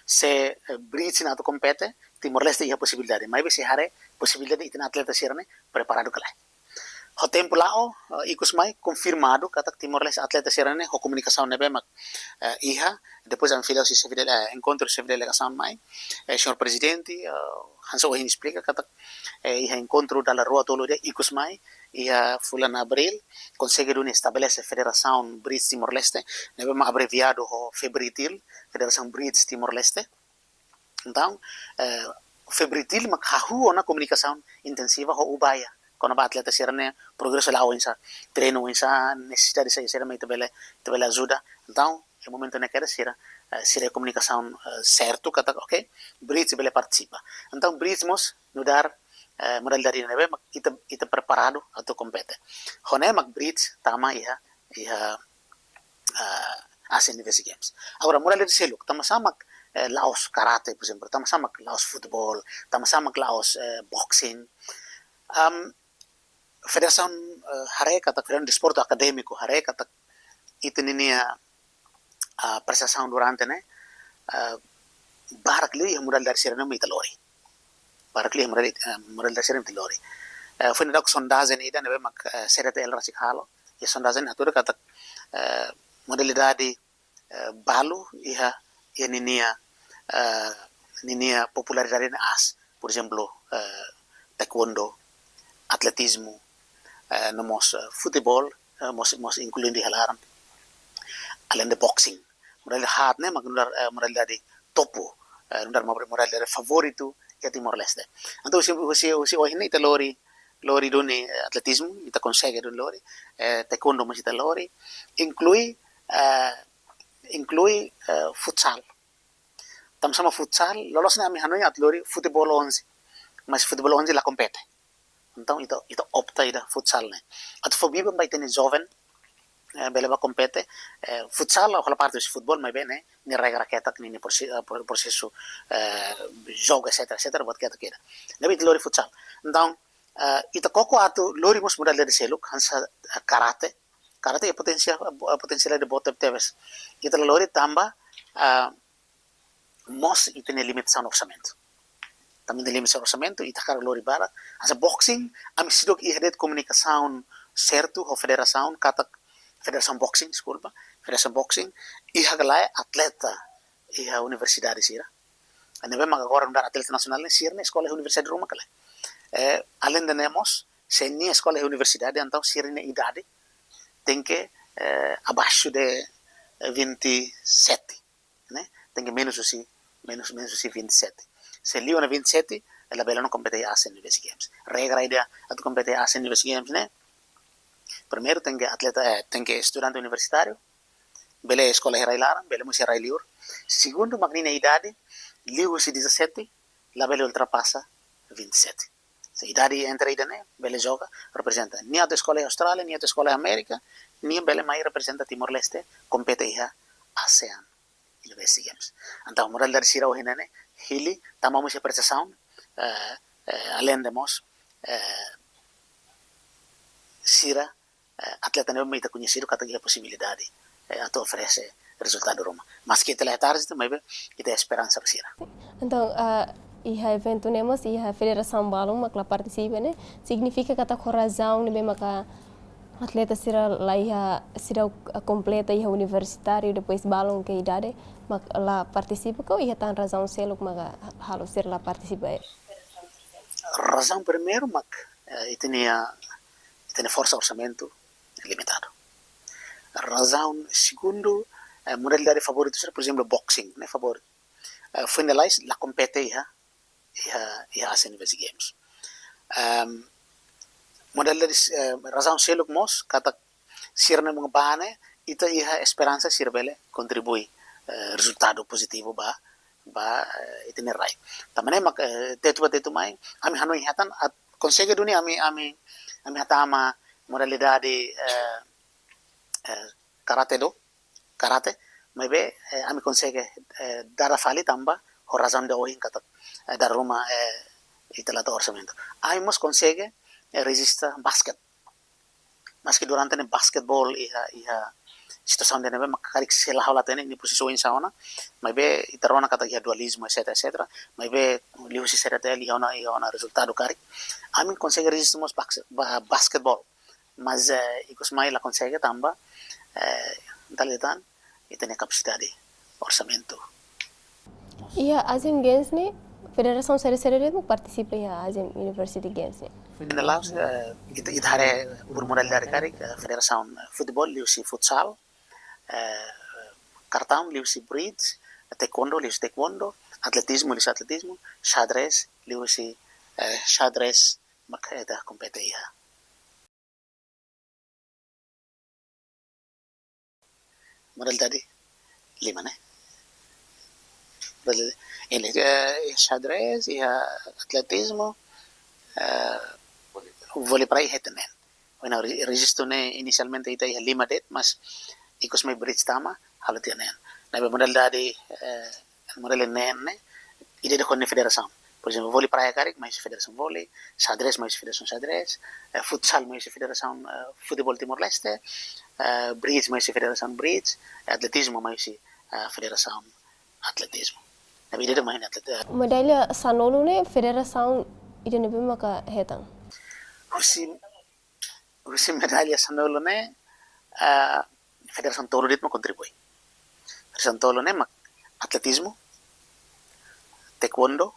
Se, eh, bridge ne'e atu kompete, Timor-Leste iha posibilidade. Maibé sei haree posibilidade ita-nia atleta sira-ne'e preparadu ka lae. Ho tempu la'o, eh, ikus mai konfirmadu katak Timor-Leste atleta sira-ne'e ho komunikasaun ne'ebé mak, eh, iha, depois ami fila husi xefe dele-, eh, enkontru xefe delegasaun mai, eh, señór prezidente, eh, hanesan ohin esplika katak, eh, iha enkontru dala rua tolu de'it ikus mai, iha fulan Abríl, konsege duni estabelese Federasaun Bridge Timor-Leste, ne'ebé mak abreviadu ho FEBRITIL, Federasaun Bridge Timor-Leste. Entaun, eh, FEBRITIL mak hahú ona komunikasaun intensiva ho UBAYA kona-ba atleta sira-ne'e progresu la'o oinsá, treinu oinsá, nesesidade saida, saida mak ita bele, ita bele ajuda. Entaun, iha momentu ne'e kedas sira, eh, sira komunikasaun, eh, sertu katak, ok, bridge bele partisipa. Entaun, bridge mós nu'udar, eh, modalidade ne'ebé mak ita, ita preparadu atu kompete. Ho ne'e mak bridge tama iha, iha, eh, ASEAN University Games. Agora, modalidade seluk, tanbasá mak, eh, la'ós karate, por ezemplu, tanbasá mak la'ós futeból, tanbasá mak la'ós, eh, boxing. Am, federasaun, eh, haree katak, federasaun desportu akadémiku haree katak ita-ninia, ah, prestasaun durante ne'e, ah, barak liu iha modalidade sira-ne'e mak ita lori. Barak liu iha modali-, eh, modalidade sira-ne'e mak ita lori. Eh, foin daudauk sondajen ida ne'ebé mak, eh, CDTL rasik halo. Iha sondajen ne'e hatudu katak, eh, modalidade, eh, balu iha, iha ninia, eh, ninia popularidade ne'e aas. Por ezemplu, eh, taekwondo, atletizmu, eh, no mós, eh, futeból, eh, mós, mós inkluindu iha laran. Aleinde boxing. Modalidade haat ne'e mak nu'udar, eh, modalidade topu, eh, nu'udar mo-, modalidade favoritu iha Timor-Leste. Entaun, husi, husi, husi ohin ne'e ita lori, lori duni, eh, atletizmu, ita konsege duni lori, eh, taekwondo mós ita lori, inklui, eh, inklui, eh, futsal. Tanbasá mak futsal, loloos ne'e ami hanoin atu lori futeból onze. Mas futeból onze la kompete. Entaun, ita, ita opta ida futsal ne'e. Atu fó biban ba ita-nia joven, eh, bele bá kompete, eh, futsal hola parte husi futeból, maibé ne'e, nia regra ketak, nia, nia prose-, eh, pro-, prosesu, eh, jogu, et cetera, et cetera, buat ketak ida. Ne'ebé ita lori futsal. Entaun, eh, ita koko atu lori mós modalidade seluk, hanesan, eh, karate, Karate iha potensiál, eh, potensiál de boot tebes. Ita la lori tanba, ah, mós ita-nia limitasaun orsamentu. Tanba ita-nia limitasaun orsamentu, ita hakarak lori barak. Hanesan boxing, ami seidauk iha de'it komunikasaun sertu ho federasaun, katak federasaun boxing, deskulpa, federasaun boxing, iha ka lae atleta iha universidade sira. Ne'ebé maka agora nu'udar atleta nasionál ne'e sira-ne'e eskola iha universidade ruma ka lae. Eh, alende ne'e mós, se nia eskola iha universidade, entaun sira-nia idade tenke, eh, abaixo de, eh, vinte e sete, ne'e? Tenke menus husi, menus, menus husi vinte e sete. Se liu ona vinte e sete, ela bele ona kompete iha ASEAN University Games. Regra ida atu kompete iha ASEAN University Games ne'e, primeiru tenke atleta, eh, tenke estudante universitáriu, bele eskola iha rai-laran, bele mós iha rai-liur. Segundu, mak nia idade, liu husi dezassete, labele ultrapasa vinte e sete. Se idade entre ida-ne'e, bele joga, reprezenta. Nia atu eskola iha Austrália, nia atu eskola iha Amérika, nia bele mai reprezenta Timor-Leste, kompete iha ASEAN University Games. Entaun, modalidade sira ohin ne'e, hili, tanba mós iha prestasaun, eh, eh, alende mós, eh, sira, eh, atleta ne'ebé mak ita koñesidu katak iha posibilidade, eh, atu oferese rezultadu ruma. Maski ita la iha target, maibé ita iha esperansa ba sira. Entaun, ah, iha eventu ne'e mós, iha federasaun balun mak la partisipa ne'e, signifika katak ho razaun ne'ebé maka atleta sira la iha, sira, ah, kompleta iha universitáriu, depois balun ke idade, mak la partisipa ka iha tan razaun seluk maka halo sira la partisipa? Razaun primeiru mak, eh, ita-nia, ita-nia forsa orsamentu limitadu. Razaun segundu, eh, modalidade favoritu sira, por ezemplu, boxing, ne'e favoritu. Eh, foin lalais la kompete iha, iha, iha ASEAN University Games. Ehm, modalidade, eh, razaun seluk mós, katak sira ne'ebé bá ne'e, ita iha esperansa sira bele kontribui, eh, rezultadu pozitivu ba, ba, eh, ita-nia rai. Tanba ne'e mak, eh, tetu ba tetu mai, ami hanoin iha tan, atu konsege duni ami, ami, ami hatama modalidade, eh, eh, karate do, karate, maibé, eh, ami konsege, eh, dada fali tanba, ho razaun ida ohin katak, eh, dala ruma, eh, ita la iha orsamentu. Ami mós konsege, eh, rejista basket. Maski durante ne'e basketbol iha, iha situasaun ida ne'ebé mak karik sei la halo, la hatene nia pozisau oinsá ona, maibé ita rona katak iha dualizmu, et cetera, et cetera. Maibé liuhusi CDTL iha ona, iha ona rezultadu karik. Ami konsege rejista mós bas-, ba-, basketbol. Mas, eh, ikus mai la konsege tanba, eh, dala ida tan, ita-nia kapasidade orsamentu. Iha Asian Games ne'e, federasaun saida-saida de'it mak partisipa iha Asian University Games ne'e? Foin lalais, eh, ita, ita haree por modalidade karik, eh, federasaun, eh, futeból, liuhusi futsal, eh, kartaun, liuhusi bridge, taekwondo, liuhusi taekwondo, atletizmu, liuhusi atletizmu, xadrez, liuhusi, eh, xadrez, mak ita kompete iha. Modalidade lima, ne'e? Modalidade, eh, xadrez, iha atletizmu, eh, vólei praia, iha ita neen. Ohin re-, rejistu ne'e inisialmente ita iha lima de'it, mas ikus mai bridge tama, halo tiha neen. Ne'ebé modalidade, eh, modalidade neen ne'e, ida-idak ho nia federasaun. Por ezemplu, vólei praia karik, mai husi federasaun vólei, xadrez, mai husi federasaun xadrez, eh, futsal, mai husi federasaun, eh, futeból Timor-Leste, eh, bridge, mai husi federasaun bridge, eh, atletizmu, mai husi, eh, federasaun atletizmu. Ne'ebé ida-idak mai ne'e atlet-, eh. Medalla sanulu ne'e federasaun ida ne'ebé maka hetan? Husi, husi medalla sanulu ne'e, eh, federasaun tolu de'it mak kontribui. Federasaun tolu ne'e mak atletizmu, taekwondo,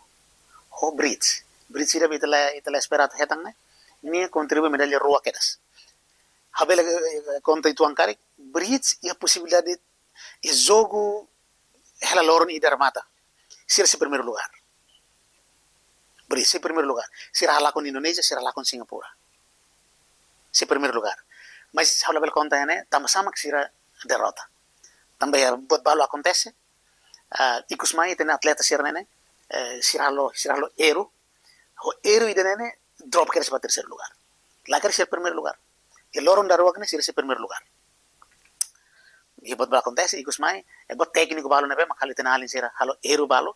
ho bridge. Bridge ida be ita la, ita la espera atu hetan ne'e, nia kontribui medalla rua kedas. Ha'u bele, eh, konta uitoan karik, bridge iha posibilidade, iha jogu hela loron ida remata. Sira sei primeiru lugar. Bridge sei primeiru lugar. Sira halakon Indonézia, sira halakon Singapura. Sei primeiru lugar. Mas ha'u labele konta ne'e, tanba sá mak sira derrota. Tanba iha buat balu akontese, ah, ikus mai ita-nia atleta sira ne'e, eh, sira halo, sira halo erru. Ho erru ida ne'e, drop kedas ba terseiru lugar. Lae karik sira primeiru lugar. Iha loron daruak ne'e sira sei primeiru lugar. Iha buat balu akontese, ikus mai, eh, buat tékniku balu ne'ebé mak halo ita-nia alin sira halo erru balu.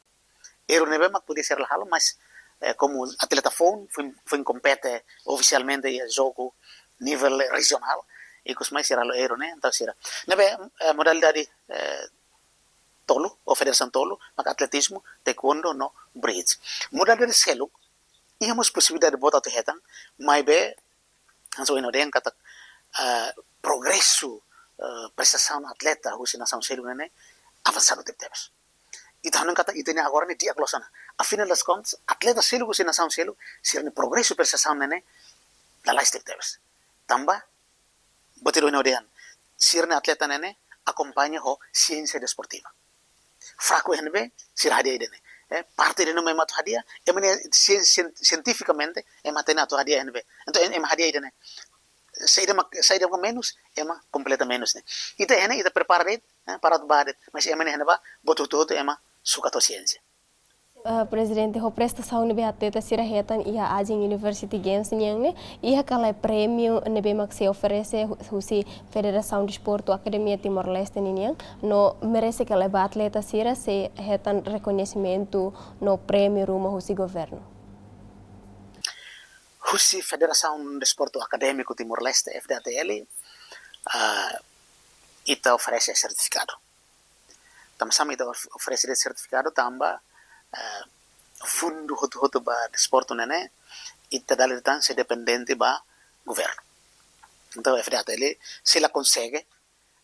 Erru ne'ebé mak podia sira la halo, mas, eh, komu atleta foun, foin, foin kompete ofisialmente iha jogu nivel rejionál, ikus mai sira halo erru ne'e, entaun sira. Ne'ebé, eh, modalidade, eh, tolu, ou federasaun tolu, maka atletizmu, taekwondo, no bridge. Modalidade seluk, iha mós posibilidade boot atu hetan, maibé, hanesan ohin ha'u dehan katak, eh, progresu, eh, prestasaun atleta husi nasaun seluk ne'e ne'e avansadu tebetebes. Ita hanoin katak ita-nia agora ne'e di'ak loos ona. Afinal das contas, atleta seluk husi nasaun seluk, sira-nia progresu prestasaun ne'e ne'e lalais tebetebes. Tanba, buat ida ohin ha'u dehan, sira-nia atleta ne'e ne'e akompaña ho siénsia desportiva. Fraku iha ne'ebé, sira hadi'a ida-ne'e. Eh, parte ida-ne'e mak ema atu hadi'a, ema ne'e sién-, sién-, sientifikamente, ema hatene atu hadi'a iha ne'ebé. Entaun, em-, ema hadi'a ida-ne'e. Saida mak, saida mak menus, ema kompleta menus ne'e. Ita iha ne'e, ita prepara de'it, eh, para atu bá de'it. Mas ema ne'e iha ne'ebá, buat hotu-hotu ema sukat ho siénsia. Ah, Prezidente, ho prestasaun ne'ebé atleta sira hetan iha ajen University Games nian ne'e, iha ka lae prémiu ne'ebé mak sei oferese hu-, husi Federasaun Desportu Akademia Timor-Leste ninian, no merese ka lae ba atleta sira sei hetan rekoñesimentu no prémiu ruma husi governu? Husi Federasaun Desportu Akadémiku Timor-Leste, F D A T L, ah, ita oferese sertifikadu. Tansá mak ita of-, oferese de'it sertifikadu? Tanba, eh, fundu hotu-hotu ba desportu ne'e ne'e, ita dala ida tan sei dependente ba governu. Entaun, F D A T L sei la konsege,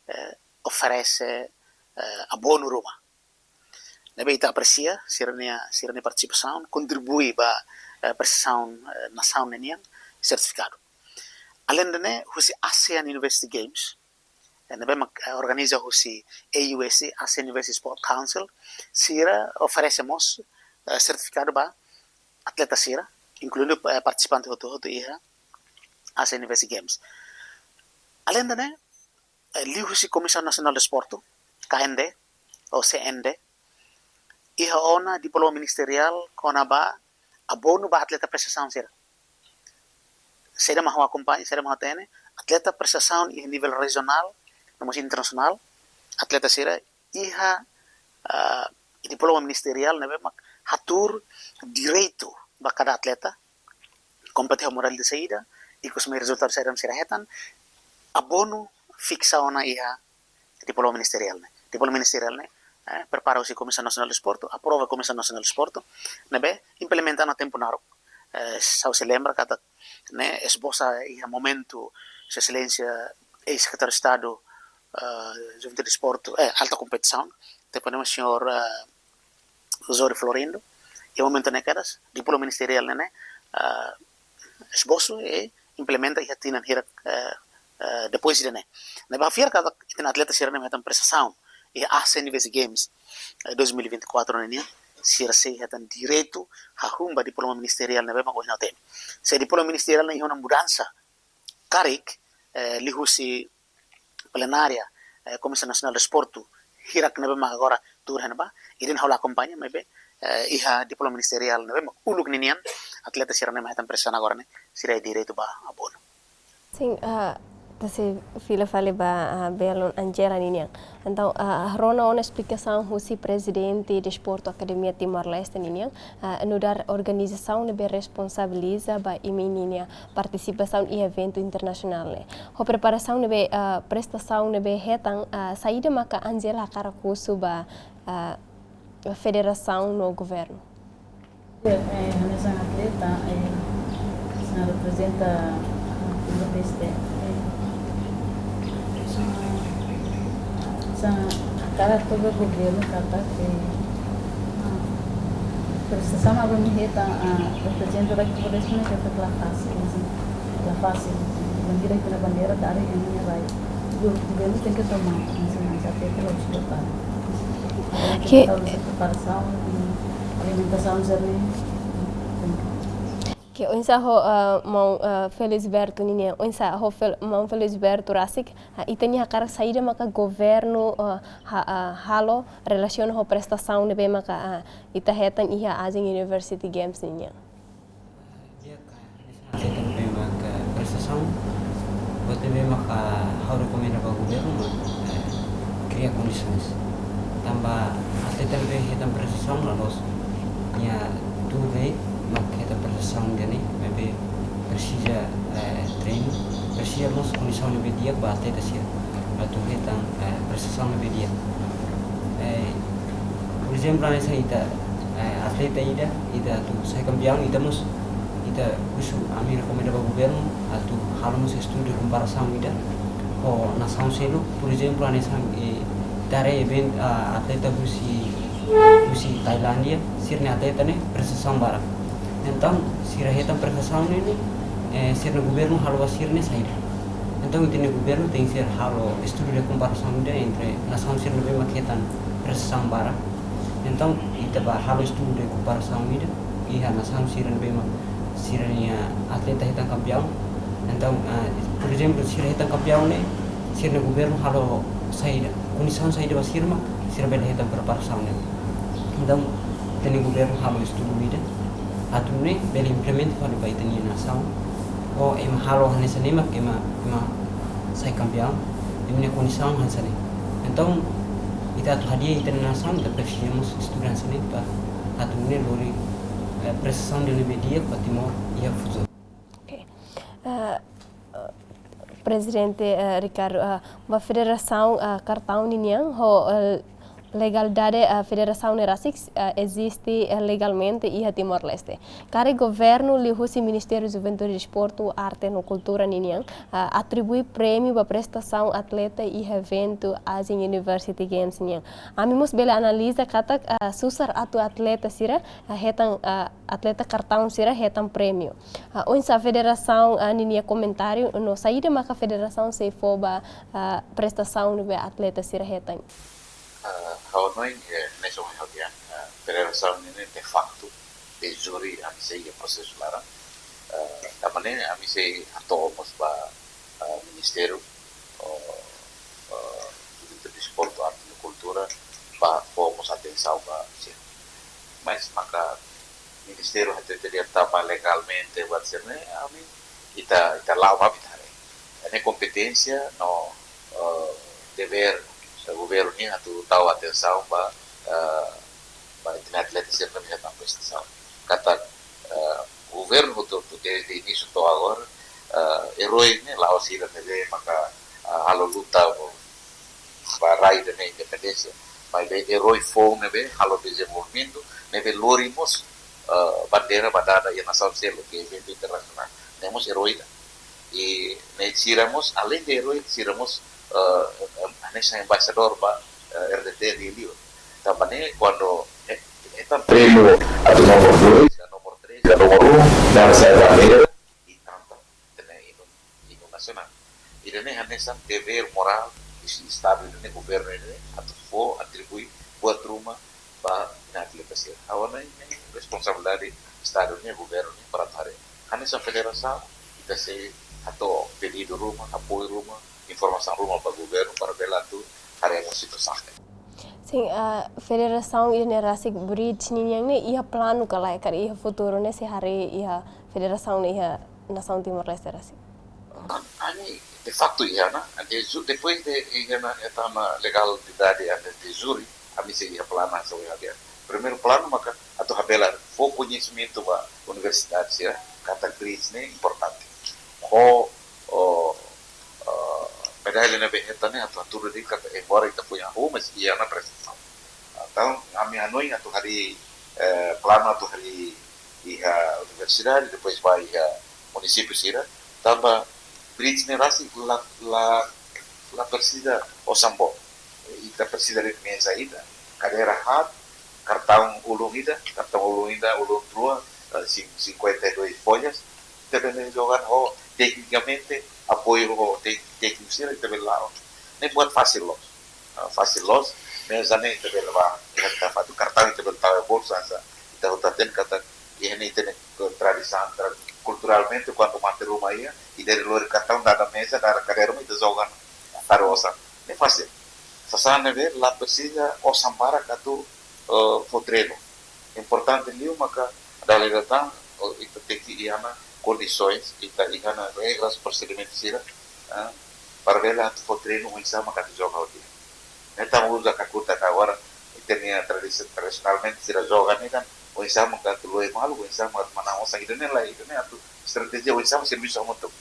eh, oferese, eh, abonu ruma. Ne'ebé ita apresia sira-nia, sira-nia partisipasaun, kontribui ba, eh, prestasaun, eh, nasaun ne'e nian, sertifikadu. Alende ne'e, husi ASEAN University Games, eh, ne'ebé mak, eh, organiza husi A U S C, ASEAN University Sport Council, sira oferese mós, eh, sertifikadu ba atleta sira, inkluidu, eh, partisipante hotu-hotu iha ASEAN University Games. Alende ne'e, eh, liuhusi Komisaun Nasionál Desportu, K N D, ou C N D, iha ona diploma ministeriál kona-ba abonu ba atleta prestasaun sira. Saida mak ha'u akompaña, saida mak ha'u hatene, atleta prestasaun iha nivel rejionál, no mós internasionál, atleta sira iha, ah, diploma ministeriál ne'ebé mak hatuur direitu ba kada atleta, kompete ho modalidade saida, ikus mai rezultadu saida mak sira hetan, abonu fiksa ona iha diploma ministeriál ne'e. Diploma ministeriál ne'e, eh, prepara husi Komisaun Nasionál Desportu, aprova Komisaun Nasionál Desportu, ne'ebé implementa ona tempu naruk. Eh, se ha'u sei lembra katak ne'e esbosa iha momentu Sua Exelénsia eis Sekretáriu Estadu, eh, Juventude Desportu, eh, Alta Kompetisaun, tempu ne'e señór, eh, José Florindo, iha momentu ne'e kedas, diploma ministeriál ne'e ne'e, eh, esbosu i implementa iha tinan hirak, eh, eh, depois ida-ne'e. Ne'ebé ha'u fiar katak ita-nia atleta sira ne'ebé hetan prestasaun iha ASEAN University Games, eh, dois mil e vinte e quatro ne'e nian, sira sei hetan direitu hahú ba diploma ministeriál ne'ebé mak ohin ha'u temi. Se diploma ministeriál ne'e iha ona mudansa karik, eh, liuhusi plenária, eh, Komisaun Nasionál Desportu, hirak ne'ebé mak agora tuur iha ne'ebá, ida-ne'e ha'u la akompaña, maibé, eh, iha diploma ministeriál ne'ebé mak uluk ninian, atleta sira ne'ebé mak hetan prestasaun agora ne'e, sira iha direitu ba abonu. Sin, ah, ita sei fila fali ba, ah, belun Angela ninian. Entaun, ah, rona ona esplikasaun husi Prezidente Desportu Akademia Timor-Leste ninian, ah, nu'udar organizasaun ne'ebé responsabiliza ba imi ninia partisipasaun iha eventu internasionál ne'e. Ho preparasaun ne'ebé, ah, prestasaun ne'ebé hetan, ah, saida maka Angela hakarak husu ba, ah, federasaun no governu? Eh, eh, hanesan atleta, eh, hanesan reprezenta, ah, Timor-Leste, eh, hanesan hakarak atu ba governu katak, eh, ah, prestasaun ne'ebé imi hetan, ah, reprezenta rai Timor-Leste ne'e katak la fasil, hanesan la fasil. Bandeira, ita-nia bandeira, dari imi-nia rai. Go-, governu tenke toma, hanesan, hanesan atleta la usu prepara. Ke- Tenke tau preparasaun, alimentasaun, sira-ne'e. Ke oinsá ho, ah, maun, ah, Felisberto ninian, oinsá ho Fel-, maun Felisberto rasik, ah, ita-nia hakarak saida maka governu, ah, ha-, ah, halo relasiona ho prestasaun ne'ebé maka, ah, ita hetan iha ajen University Games ninian? Di'ak, hanesan atleta ne'ebé maka prestasaun, buat ne'ebé maka ha'u rekomenda ba governu mak, eh, kria kondisoens. Tanba atleta ne'ebé hetan prestasaun la loos. Nia tuur de'it mak hetan prestasaun ida-ne'e, maibé presiza, eh, treinu, Sira mós kondisaun ne'ebé di'ak ba atleta sira atu hetan, eh, prestasaun ne'ebé di'ak. Eh, por ezemplu, hanesan ita, eh, atleta ida, ita atu sai kampiaun, ita mós, ita husu, ami rekomenda ba governu atu halo mós estudu de komparasaun ida ho nasaun seluk. Por ezemplu, hanesan, eh, ita haree event, ah, atleta husi, husi Tailándia, sira-nia atleta ne'e prestasaun barak. Entaun, sira hetan prestasaun ne'e, eh, sira-nia governu halo ba sira ne'e saida. Entaun, ita-nia governu tenke halo estudu de komparasaun ida entre nasaun sira ne'ebé mak hetan prestasaun barak. Entaun, ita bá halo estudu de komparasaun ida, iha nasaun sira ne'ebé mak sira-nia atleta hetan kampiaun. Entaun, ah, por ezemplu, sira hetan kampiaun ne'e, sira-nia governu halo saida, kondisaun saida ba sira mak sira bele hetan preparasaun ne'e. Entaun, ita-nia governu halo estudu ida, atu nune'e bele implementa fali ba ita-nia nasaun. Ou ema halo hanesan ne'e mak ema, ema sai kampiaun, ema nia kondisaun hanesan ne'e. Entaun, ita atu hadi'a ita-nia nasaun, ita presiza mós estudu hanesan ne'e, para atu nune'e lori, eh, prestasaun ida ne'ebé di'ak ba Timor iha futuru. Oke. Eh, eh, Prezidente, eh, Ricardo, eh, ba federasaun, eh, kartaun ninian ho, eh, legalidade, eh, federasaun ne'e rasik, eh, eziste, eh, legalmente iha Timor-Leste. Karik governu liuhusi Ministériu Juventude, Desportu, Arte no Kultura ninian, eh, atribui prémiu ba prestasaun atleta iha eventu Asian University Games nian. Ami mós bele analiza katak, eh, susar atu atleta sira, eh, hetan, eh, atleta kartaun sira hetan prémiu. Ah, oinsá federasaun, ah, ninia komentáriu, no saida maka federasaun sei fó ba, ah, prestasaun ne'ebé atleta sira hetan? Ah, ha'u hanoin, eh, hanesan ohin ha'u dehan, ah, federasaun ne'e de facto, de jure, ami sei iha prosesu laran. Ah, tanba ne'e ami sei hato'o mós ba, ah, Ministériu, oh, ah, Juventude, Desportu, Arte no Kultura, ba fó mós atensaun ba sira. Mas maka Ministériu hatete dehan tanba legalmente buat sira-ne'e, ami, ita, ita la'o ba ita haree. Ne'e kompeténsia no, eh, devér, eh, governu nian atu tau atensaun ba, eh, ba ita-nia atleta sira-ne'ebé hetan prestasaun. Katak, eh, governu hotu-hotu desde inísiu to'o agora, eh, eroi ne'e la'ós sira ne'ebé maka, eh, halo luta ba, ba rai ida-ne'e independénsia, maibé eroi foun ne'ebé halo dezenvolvimentu, ne'ebé lori mós, eh, bandeira ba dada iha nasaun seluk, iha eventu internasionál. Ne'e mós eroi ida. I ne'e sira mós, além de eroi, sira mós, eh, eh, hanesan embaixadór ba, eh, R D T liuliu. Tanba ne'e, kuandu, eh, hetan prémiu atu nomor dois, ka nomor três, ka nomor um, dansa bandeira, i kanta ita-nia inu, inu nasionál. Ida-ne'e hanesan devér morál husi Estadu ida-ne'e, governu ida-ne'e, atu fó, atribui buat ruma ba ita-nia atleta sira. Ha'u hanoin ne'e responsabilidade Estadu nian, governu nian, para atu haree. Hanesan federasaun, ita sei hato'o pedidu ruma, apoiu ruma, informasaun ruma ba governu para bele atu haree ona situasaun ne'e. Sin, ah, federasaun ida-ne'e rasik bridge ninian ne'e iha planu ka lae, karik iha futuru ne'e sei haree iha federasaun ne'e iha nasaun Timor-Leste rasik? Ami, de facto, iha ona, de ju-, depois de iha ona ita-nia legalidade, de, de jure, ami sei iha planu, sei iha dia. Primeiru planu maka atu habelar, fó koñesimentu ba universidade sira katak bridge ne'e importante. Ho, o, o, medalla ne'ebé hetan ne'e atu hatudu de'it katak embora ita foin hahú, mas iha ona prestasaun. Entaun, ami hanoin atu harii, eh, planu atu harii iha universidade, depois ba iha munisípiu sira. Tanba bridge ne'e rasik la, la, la presiza osan boot. Ita presiza de'it meza ida, kadeira haat, kartaun ulun ida, kartaun ulun ida, ulun rua, eh, cin-, cinquenta e dois folhas. Ita bele joga ho teknikamente, apoiu ho tek-, tékniku sira, ita bele la'o. Ne'e buat fasil loos. Ah, fasil loos, meza ne'e ita bele ba, ita tau fali kartaun, ita bele tau iha bolsa, hanesan ita hotu hatene katak, iha ne'e ita-nia tradisaun, tra-, kulturalmente, kuandu mate ruma iha, ita lori kartaun dada meza, dada kadeira ruma, ita joga, tau osan. Ne'e fasil. Sasán ne'ebé la presiza osan barak atu, eh, fó treinu. Importante liu maka dala ida tan, o, ita tenke iha ona kondisoens, ita iha ona regras, prosedimentu sira, eh, para bele atu fó treinu oinsá maka atu joga ho di'ak. Ne'e tanba uza kakutak agora, ita-nia tradisi-, tradisionalmente sira joga ne'e kan, oinsá maka atu lori malu, oinsá maka atu manán osan, ida-ne'e lae, ida-ne'e atu estratéjia oinsá maka servisu hamutuk.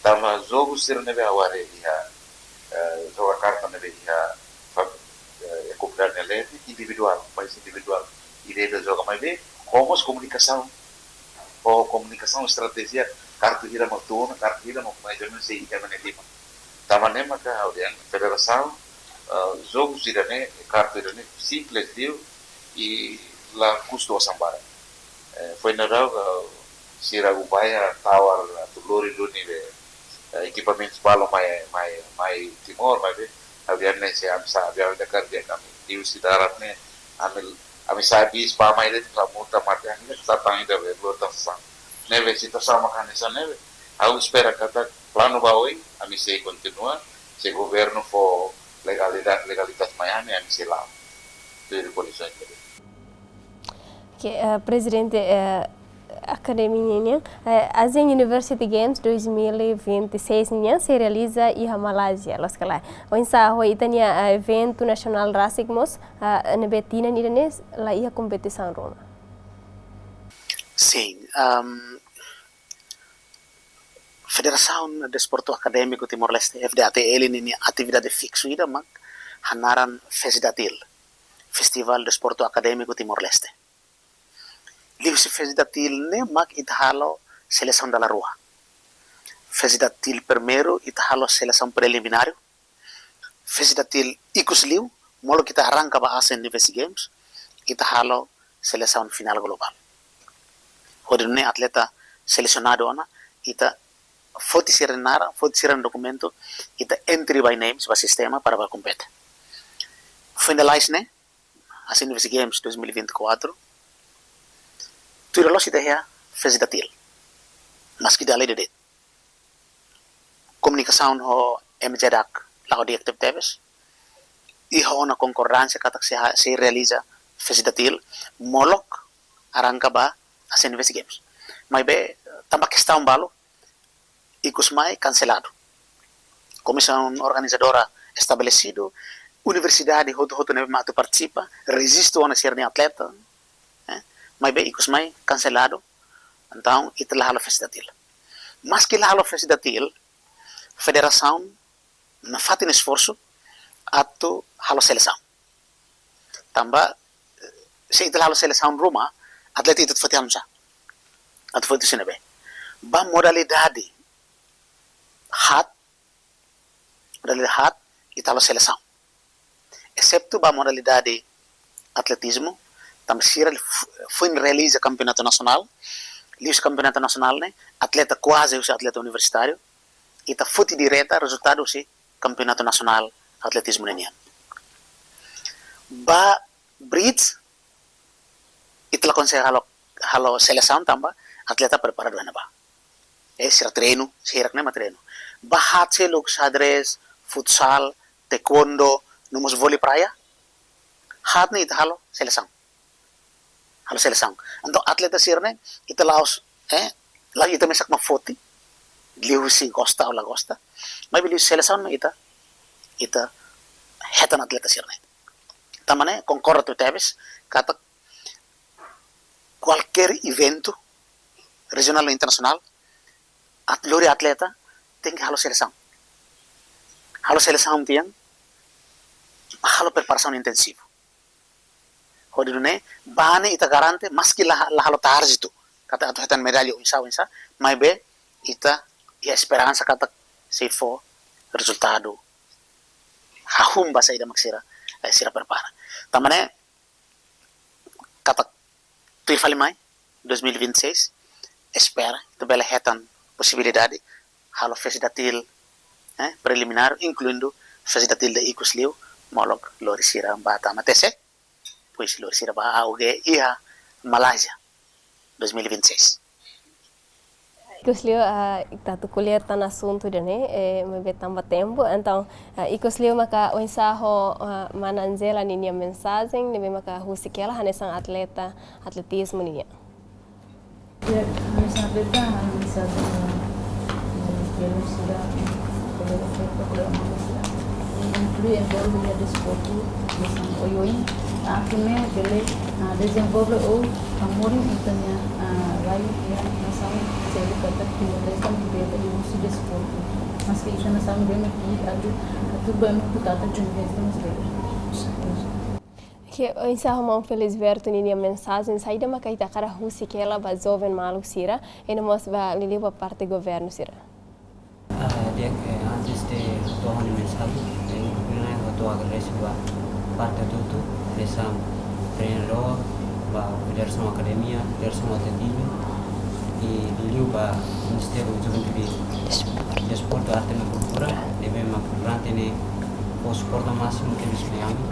Tanba jogu sira ne'ebé ha'u haree iha, eh, joga karta ne'ebé iha, fa-, eh, iha komunidade nia leet ne'e individuál, país individuál. Ida-ida joga maibé, ho mós komunikasaun. Ho komunikasaun estratéjia, karta hira mak tun ona, karta hira mak mais ou menus sei iha ne'e liman. Tanba ne'e maka ha'u dehan federasaun, eh, jogu sira-ne'e, karta sira-ne'e simples liu i la kustu osan barak. Eh, foin daudauk, eh, sira Ubaya tawar atu lori duni be, eh, ekipamentu balu mai, mai, mai Timor, maibé, aviaun ne'e se ami sa'e, aviaun ida karik ami liu husi darat ne'e, ami, ami sa'e bis ba mai de'it, la multa mate, ami sa'e tan ida be, lori tan sasán. Ne'ebé, situasaun mak hanesan ne'e be, ha'u espera katak planu ba oin, ami sei kontinua, se governu fó legalidade, legalitas mai ami, ami sei la'o. Tuir kondisoens ne'ebé. Oke, eh, Prezidente, eh, Akademia nian, eh, Asian University Games dois mil e vinte e seis nian sei realiza iha Malázia, loos ka lae? Oinsá ho ita-nia, eh, eventu nasionál rasik mós, eh, ne'ebé tinan ida-ne'e la iha kompetisaun ruma. Sin, ehm, Federasaun Desportu Akadémiku Timor-Leste, F D A T L, ninia atividade fiksu ida mak hanaran FESDATIL, Festival Desportu Akadémiku Timor-Leste. Liuhusi FESDATIL ne'e mak ita halo selesaun dala rua. FESDATIL primeiru ita halo selesaun prelimináriu. FESDATIL ikus liu, molok ita arranka ba Asian University Games, ita halo selesaun finál globál. Hodi nune'e atleta selesionadu ona, ita foti sira-nia naran, foti sira-nia dokumentu, ita entry by names ba sistema para ba kompete. Foin dala iis ne'e, Asian University Games dois mil e vinte e quatro, tuir loloos ita iha FESDATIL. Maski dala ida de'it. Komunikasaun ho M J DAC la'o di'ak tebetebes. Iha ona konkordánsia katak sei ha-, sei realiza FESDATIL molok arranka ba Asian University Games. Maibé, tanba kestaun balu, ikus mai kanseladu. Komisaun organizadora estabelesidu, universidade hotu-hotu ne'ebé mak atu partisipa, rejistu ona sira-nia atleta, eh, maibé ikus mai kanseladu, entaun ita la halo FESDATIL. Maski la halo FESDATIL, federasaun nafatin esforsu atu halo selesaun. Tanba, eh, se ita la halo selesaun ruma, atleta ita atu foti halo nusá? Atu foti husi ne'ebé? Ba modalidade haat, modalidade haat, ita halo selesaun. Eseptu ba modalidade atletizmu, tanba sira f-, foin realiza kampeonatu nasionál, liuhusi kampeonatu nasionál ne'e, atleta kuaze husi atleta universitáriu, ita foti direta rezultadu husi kampeonatu nasionál atletizmu ne'e nian. Ba bridge, ita la konsege halo, halo selesaun tanba atleta preparadu iha ne'ebá. Eh, sira treinu, sira ne'e mak treinu. Ba haat seluk, xadrez, futsal, taekwondo, no mós vólei praia. Haat ne'e ita halo selesaun. Halo selesaun. Entaun atleta sira-ne'e, ita la'ós, eh, la'ós ita mesak mak foti, liuhusi gosta ou la gosta. Maibé liuhusi selesaun mak ita, ita hetan atleta sira-ne'e. Tanba ne'e, konkorda tebes, katak kualkér eventu, rejionál ou internasionál, at-, lori atleta, tenke halo selesaun. Halo selesaun tiha, halo preparasaun intensivu. Hodi nune'e, ba ne'e ita garante, maski la, la halo tarjetu, katak atu hetan medalla oinsá, oinsá, maibé ita iha esperansa katak sei fó rezultadu hahú ba saida mak sira, eh, sira prepara. Tanba ne'e, katak tuir fali mai, dois mil e vinte e seis, espera, ita bele hetan posibilidade, halo FESDATIL, eh, prelimináriu, inkluindu FESDATIL ida ikus liu, molok lori sira ba tama T C, depois lori sira ba A O G iha Malázia, dois mil e vinte e seis. Ikus liu, ah, ita atu ko'alia tan asuntu ida-ne'e, eh, maibé tanba tempu. Entaun, ah, ikus liu maka oinsá ho, ah, mana Angela ninia mensajen, ne'ebé maka husik hela hanesan atleta atletizmu nian. Ya, hanesan atleta, hanesan atleta, eh, kolega sira, kolega sira, kolega sira. Inklui envolve iha desportu, hanesan oioin. Atu nune'e bele, ah, dezenvolve ou hamorin ita-nia, ah, rai iha nasaun seluk katak Timor-Leste, bele iha husi Maske iha nasaun ne'ebé mak atu, atu ba ema kutata jun besta mas bele. Ke oinsá maun Felisberto ninia mensajen saida mak ita hakarak husik hela ba joven maluk sira, i no mós ba liuliu ba parte governu sira. Ah, di'ak, antes de hato'o ha'u-nia mensajen, eh, primeiru ha'u hato'o agradese ba parte hotu-hotu, hanesan treinadór, ba Federasaun Akademia, Federasaun Atletismu, i liuliu ba Ministériu Juventude Desportu, Arte no Kultura, ne'ebé mak durante ne'e fó suporta másimu tebes mai ami,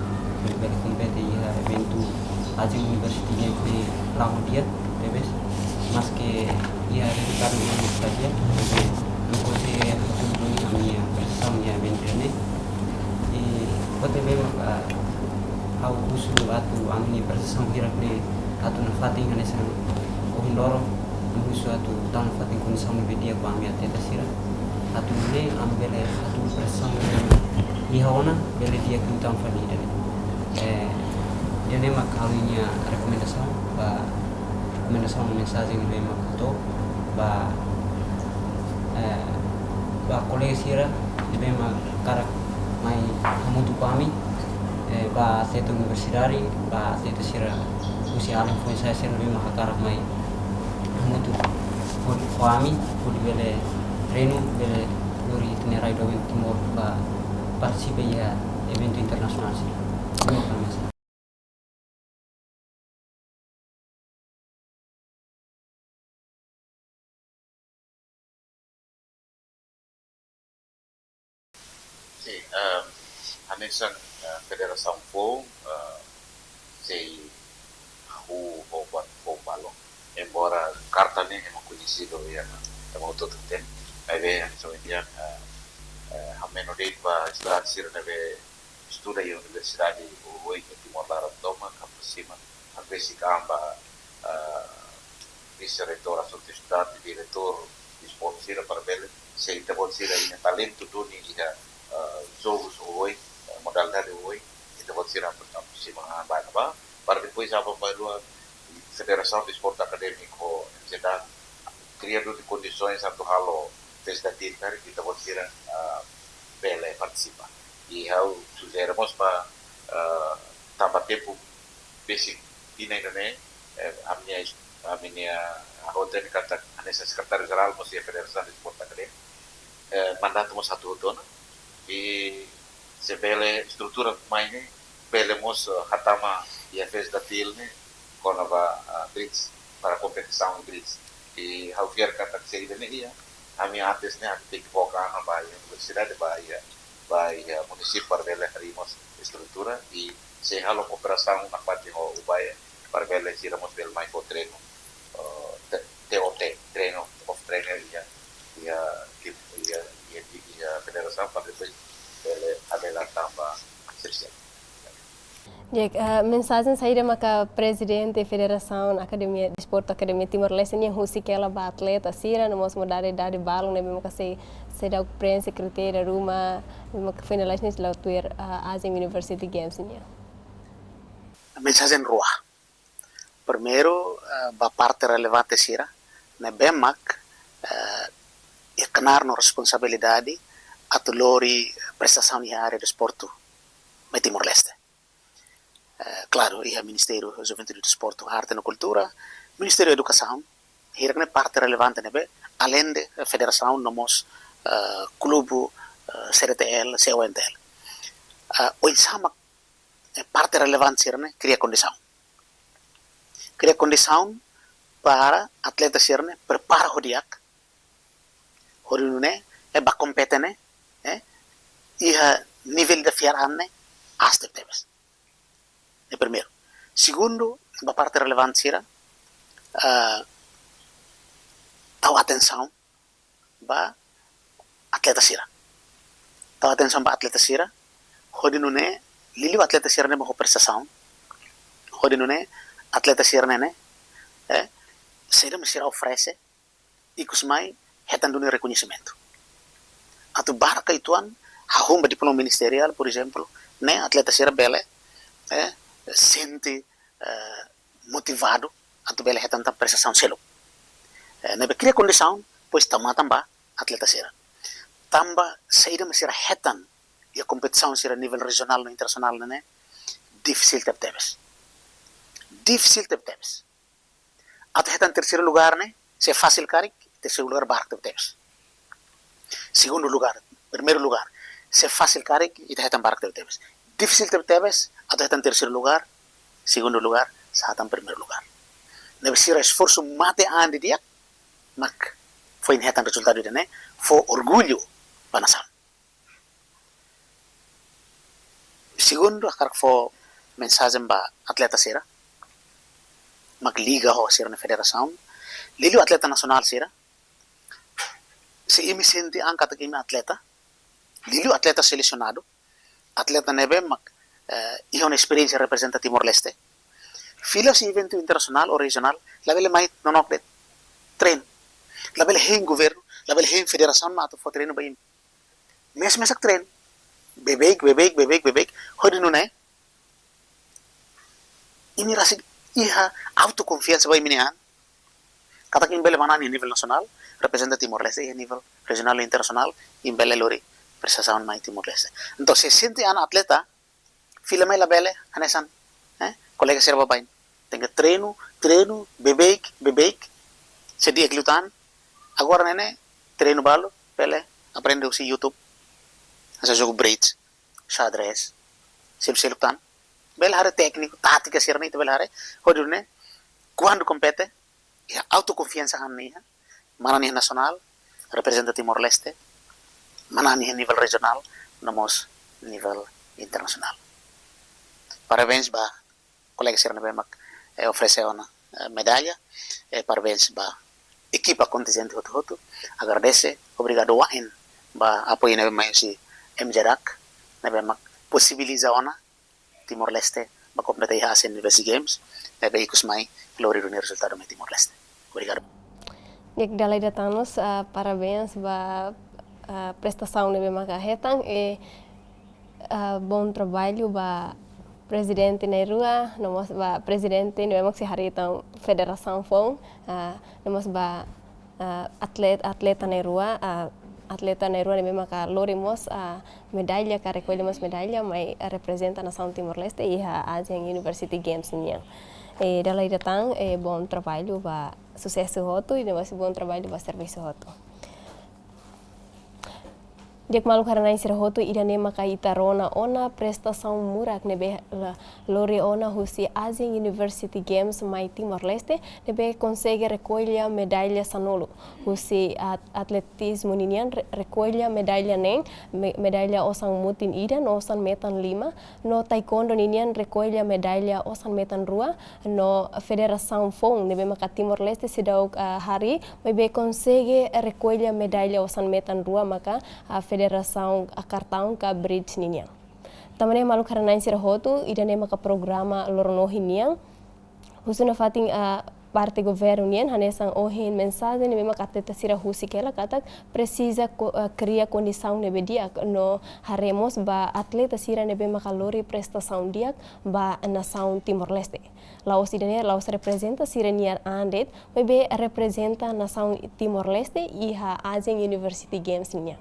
hodi bele kompete iha eventu Asian University Games ne'e la'o di'ak tebes, maske iha rezultadu ne'ebé mak fraku, maibé ami konsege hatudu duni ami-nia prestasaun iha eventu ne'e. I buat ne'ebé mak, ah, ha'u husu atu ami-nia prestasaun hirak ne'e atu nafatin hanesan ohin loron, ami husu atu tau nafatin kondisaun ne'ebé di'ak ba ami-nia atleta sira. Atu nune'e ami bele atu prestasaun ne'ebé mak iha ona bele di'ak liután fali ida-ne'e. Eh, ida-ne'e mak ha'u-nia rekomendasaun ba, rekomendasaun no mensajen ne'ebé mak hato'o ba, eh, ba kolega sira ne'ebé mak hakarak mai hamutuk ho ami, eh, ba atleta universidade, ba atleta sira husi alin foin-sa'e sira ne'ebé mak hakarak mai hamutuk ho, ho ami, hodi bele treinu, bele lori ita-nia rai doben Timor ba partisipa iha eventu internasionál sira. Terima kasih. Sin, ehm, hanesan, eh, federasaun foun, eh, sei hahú ho buat foun balun. Embora karta ne'e ema koñesidu iha ema hotu-hotu hatene, maibé hanesan ohin dehan, eh, eh, ha'u mensajen ba estudante sira ne'ebé estuda iha universidade oioin iha Timor laran tomak, ha'u aproxima, ha'u besik an ba, ah, vise-reitór, asuntu estudante, diretór desportu sira para bele, se ita-boot sira iha talentu duni iha, ah, jogus oioin, ah, modalidade oioin, ita-boot sira apro-, aproxima an ba, ba, para depois aban-bainrua Federasaun Desportu Akadémiku M Z A kria duni kondisoens atu halo FESDATIL karik ita-boot sira, ah, bele partisipa. I ha'u sujere mós ba, ah, tanba tempu besik tinan ida-ne'e, eh, ami-nia es-, ami-nia, ah, ha'u hatene katak hanesan sekretáriu jerál mós iha Federasaun Desportu Akadémiku, eh, mandatu mós atu hotu ona. I se bele estrutura mai ne'e, bele mós, eh, hatama iha FESDATIL ne'e, kona-ba, ah, bridge, para kompetisaun bridge. I ha'u fiar katak se ida-ne'e iha, ami antes ne'e, ami tenke foka ona ba iha universidade, ba iha, ba iha munisípiu para bele harii mós estrutura, i sei halo kooperasaun nafatin ho UBAE, para bele sira mós bele mai fó treinu, eh, T-, T O T, treinu of trainer iha, iha, iha, iha, iha federasaun, para depois bele adelan tan ba selesaun. Di'ak, eh, mensajen saida maka Prezidente Federasaun Akademia, Desportu Akademia Timor-Leste nian husik hela ba atleta sira, no mós modalidade balun ne'ebé maka sei, seidauk preenxe kritéria ruma, ne'ebé maka finalista ne'e sei la'o tuir, eh, Asian University Games nian? Mensajen rua. Primeiru, eh, ba parte relevante sira ne'ebé mak, eh, iha knaar no responsabilidade atu lori prestasaun iha área desportu mai Timor-Leste. Eh, klaru, iha Ministériu Juventude, Desportu, Arte no Kultura, Ministériu Edukasaun, hirak-ne'e parte relevante ne'ebé, aleinde, eh, federasaun no mós, eh, klubu, eh, C D T L, C O N T L. Eh, oinsá mak, eh, parte relevante sira-ne'e kria kondisaun. Kria kondisaun para atleta sira-ne'e prepara ho di'ak, hodi nune'e, eh, ba kompete ne'e, eh, iha nivel ida fiar an ne'e aas tebetebes. Ne'e primeiru. Segundu, ba parte relevante sira, ah, tau atensaun ba atleta sira. Tau atensaun ba atleta sira, hodi nune'e, liuliu atleta sira ne'ebé ho prestasaun, hodi nune'e atleta sira-ne'e, eh, saida mak sira oferese, ikus mai hetan duni rekoñesimentu. Atu barak ka uitoan, hahú ba diploma ministeriál, por ezemplu, ne'e atleta sira bele, eh, sente, eh, motivadu atu bele hetan tan prestasaun seluk. Eh, ne'ebé kria kondisaun, depois tau matan ba atleta sira. Tanba saida mak sira hetan iha kompetisaun sira nivel rejionál no internasionál ne'e, difisil tebetebes. Difisil tebetebes. Atu hetan terseiru lugár ne'e, se fasil karik, terseiru lugár barak tebetebes. Segundu lugár, primeiru lugár, se fasil karik, ita hetan barak tebetebes. Difisil tebetebes, atu hetan terseiru lugár, segundu lugár, sá hetan primeiru lugár. Ne'ebé sira esforsu mate an didi'ak, mak foin hetan rezultadu ida-ne'e, fó orgullu ba nasaun. Segundu, hakarak fó mensajen ba atleta sira, mak liga ho sira-nia federasaun, liuliu atleta nasionál sira, se imi sente an katak imi atleta, liuliu atleta selesionadu, atleta ne'ebé mak, eh, iha ona esperiénsia reprezenta Timor-Leste. Fila husi eventu internasionál ou rejionál, labele mai nonook de'it treinu. Labele hein governu, labele hein federasaun mak atu fó treinu ba imi. Mesak-mesak treinu. Beibeik, beibeik, beibeik, beibeik. Hodi nune'e, imi rasik iha autokonfiansa ba imi-nia an. Katak imi bele manán iha nivel nasionál, reprezenta Timor-Leste iha nivel rejionál no internasionál, imi bele lori prestasaun mai Timor-Leste. Entaun, se sente an atleta, fila mai labele, hanesan, eh, kolega sira baibain. Tenke treinu, treinu, beibeik, beibeik. Se di'ak liután, agora ne'e, treinu balu, bele aprende husi YouTube. Hanesan jogu bridge, xadrez, seluk-seluk tan. Bele haree tékniku, tátika sira-ne'e, ita bele haree. Hodi nune'e, kuandu kompete, iha autokonfiansa an ne'e iha, manán iha nasionál, reprezenta Timor-Leste, manán iha nivel rejionál, no mós nivel internasionál. Parabéns ba kolega sira ne'ebé mak, eh, oferese ona, eh, medalla, eh, parabéns ba ekipa kontinjente hotu-hotu, agradese, obrigadu wa'in ba apoiu ne'ebé mai husi M J DAC, ne'ebé mak posibiliza ona Timor-Leste ba kompete iha Asian University Games, ne'ebé ikus mai lori duni rezultadu mai Timor-Leste. Obrigadu. Di'ak, dala ida tan mós, ah, parabéns ba, ah, prestasaun ne'ebé maka hetan, i, ah, bom trabalho ba prezidente na'in-rua, no mós ba prezidente ne'ebé mak sei harii tan federasaun foun, ah, no mós ba, ah, atlet-, atleta na'in-rua, ah, atleta na'in-rua ne'ebé maka lori mós, ah, medalla, ka rekolla mós medalla, mai, ah, reprezenta nasaun Timor-Leste iha Asian University Games nian. I dala ida tan, i bom trabalho ba susesu hotu, i no mós bom trabalho ba servisu hotu. Di'ak maluk haree-na'in sira hotu, ida-ne'e maka ita rona ona prestasaun murak ne'ebé la-, lori ona husi Asian University Games mai Timor-Leste, ne'ebé konsege rekolla medalla sanulu. Husi at-, atletizmu ninian re-, rekolla medalla neen, me-, medalla osan mutin ida no osan metan lima, no taekwondo ninian rekolla medalla osan metan rua, no federasaun foun ne'ebé maka Timor-Leste seidauk, ah, harii, maibé konsege rekolla medalla osan metan rua maka, ah, federasaun, ah, kartaun ka bridge ninian. Tanba ne'e maluk haree-na'in sira hotu, ida-ne'e maka programa loron ohin nian. Husu nafatin, ah, parte governu nian, hanesan ohin mensajen ne'ebé maka atleta sira husik hela katak presiza ko-, ah, kria kondisaun ne'ebé di'ak no haree mós ba atleta sira ne'ebé maka lori prestasaun di'ak ba nasaun Timor-Leste. La'ós ida-ne'e, la'ós reprezenta sira-nia an de'it, maibé reprezenta nasaun Timor-Leste iha Asian University Games nian.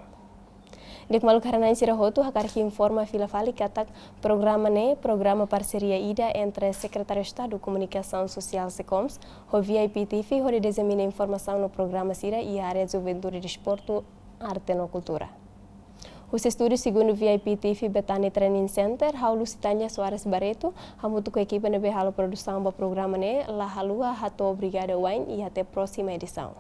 Di'ak maluk haree-na'in sira hotu, hakarak informa fila fali katak programa ne'e, programa parseria ida entre Sekretáriu Estadu Komunikasaun Sosiál SEKOMS, ho V I P T V, hodi dizemina informasaun no programa sira iha área Juventude, Desportu, Arte no Kultura. Husi estúdiu segundu V I P T V Betani Training Center, ha'u Lusitania Soares Barreto, hamutuk ho ekipa ne'ebé halo produsaun ba programa ne'e, la haluha hato'o obrigada wa'in i até próxima edição.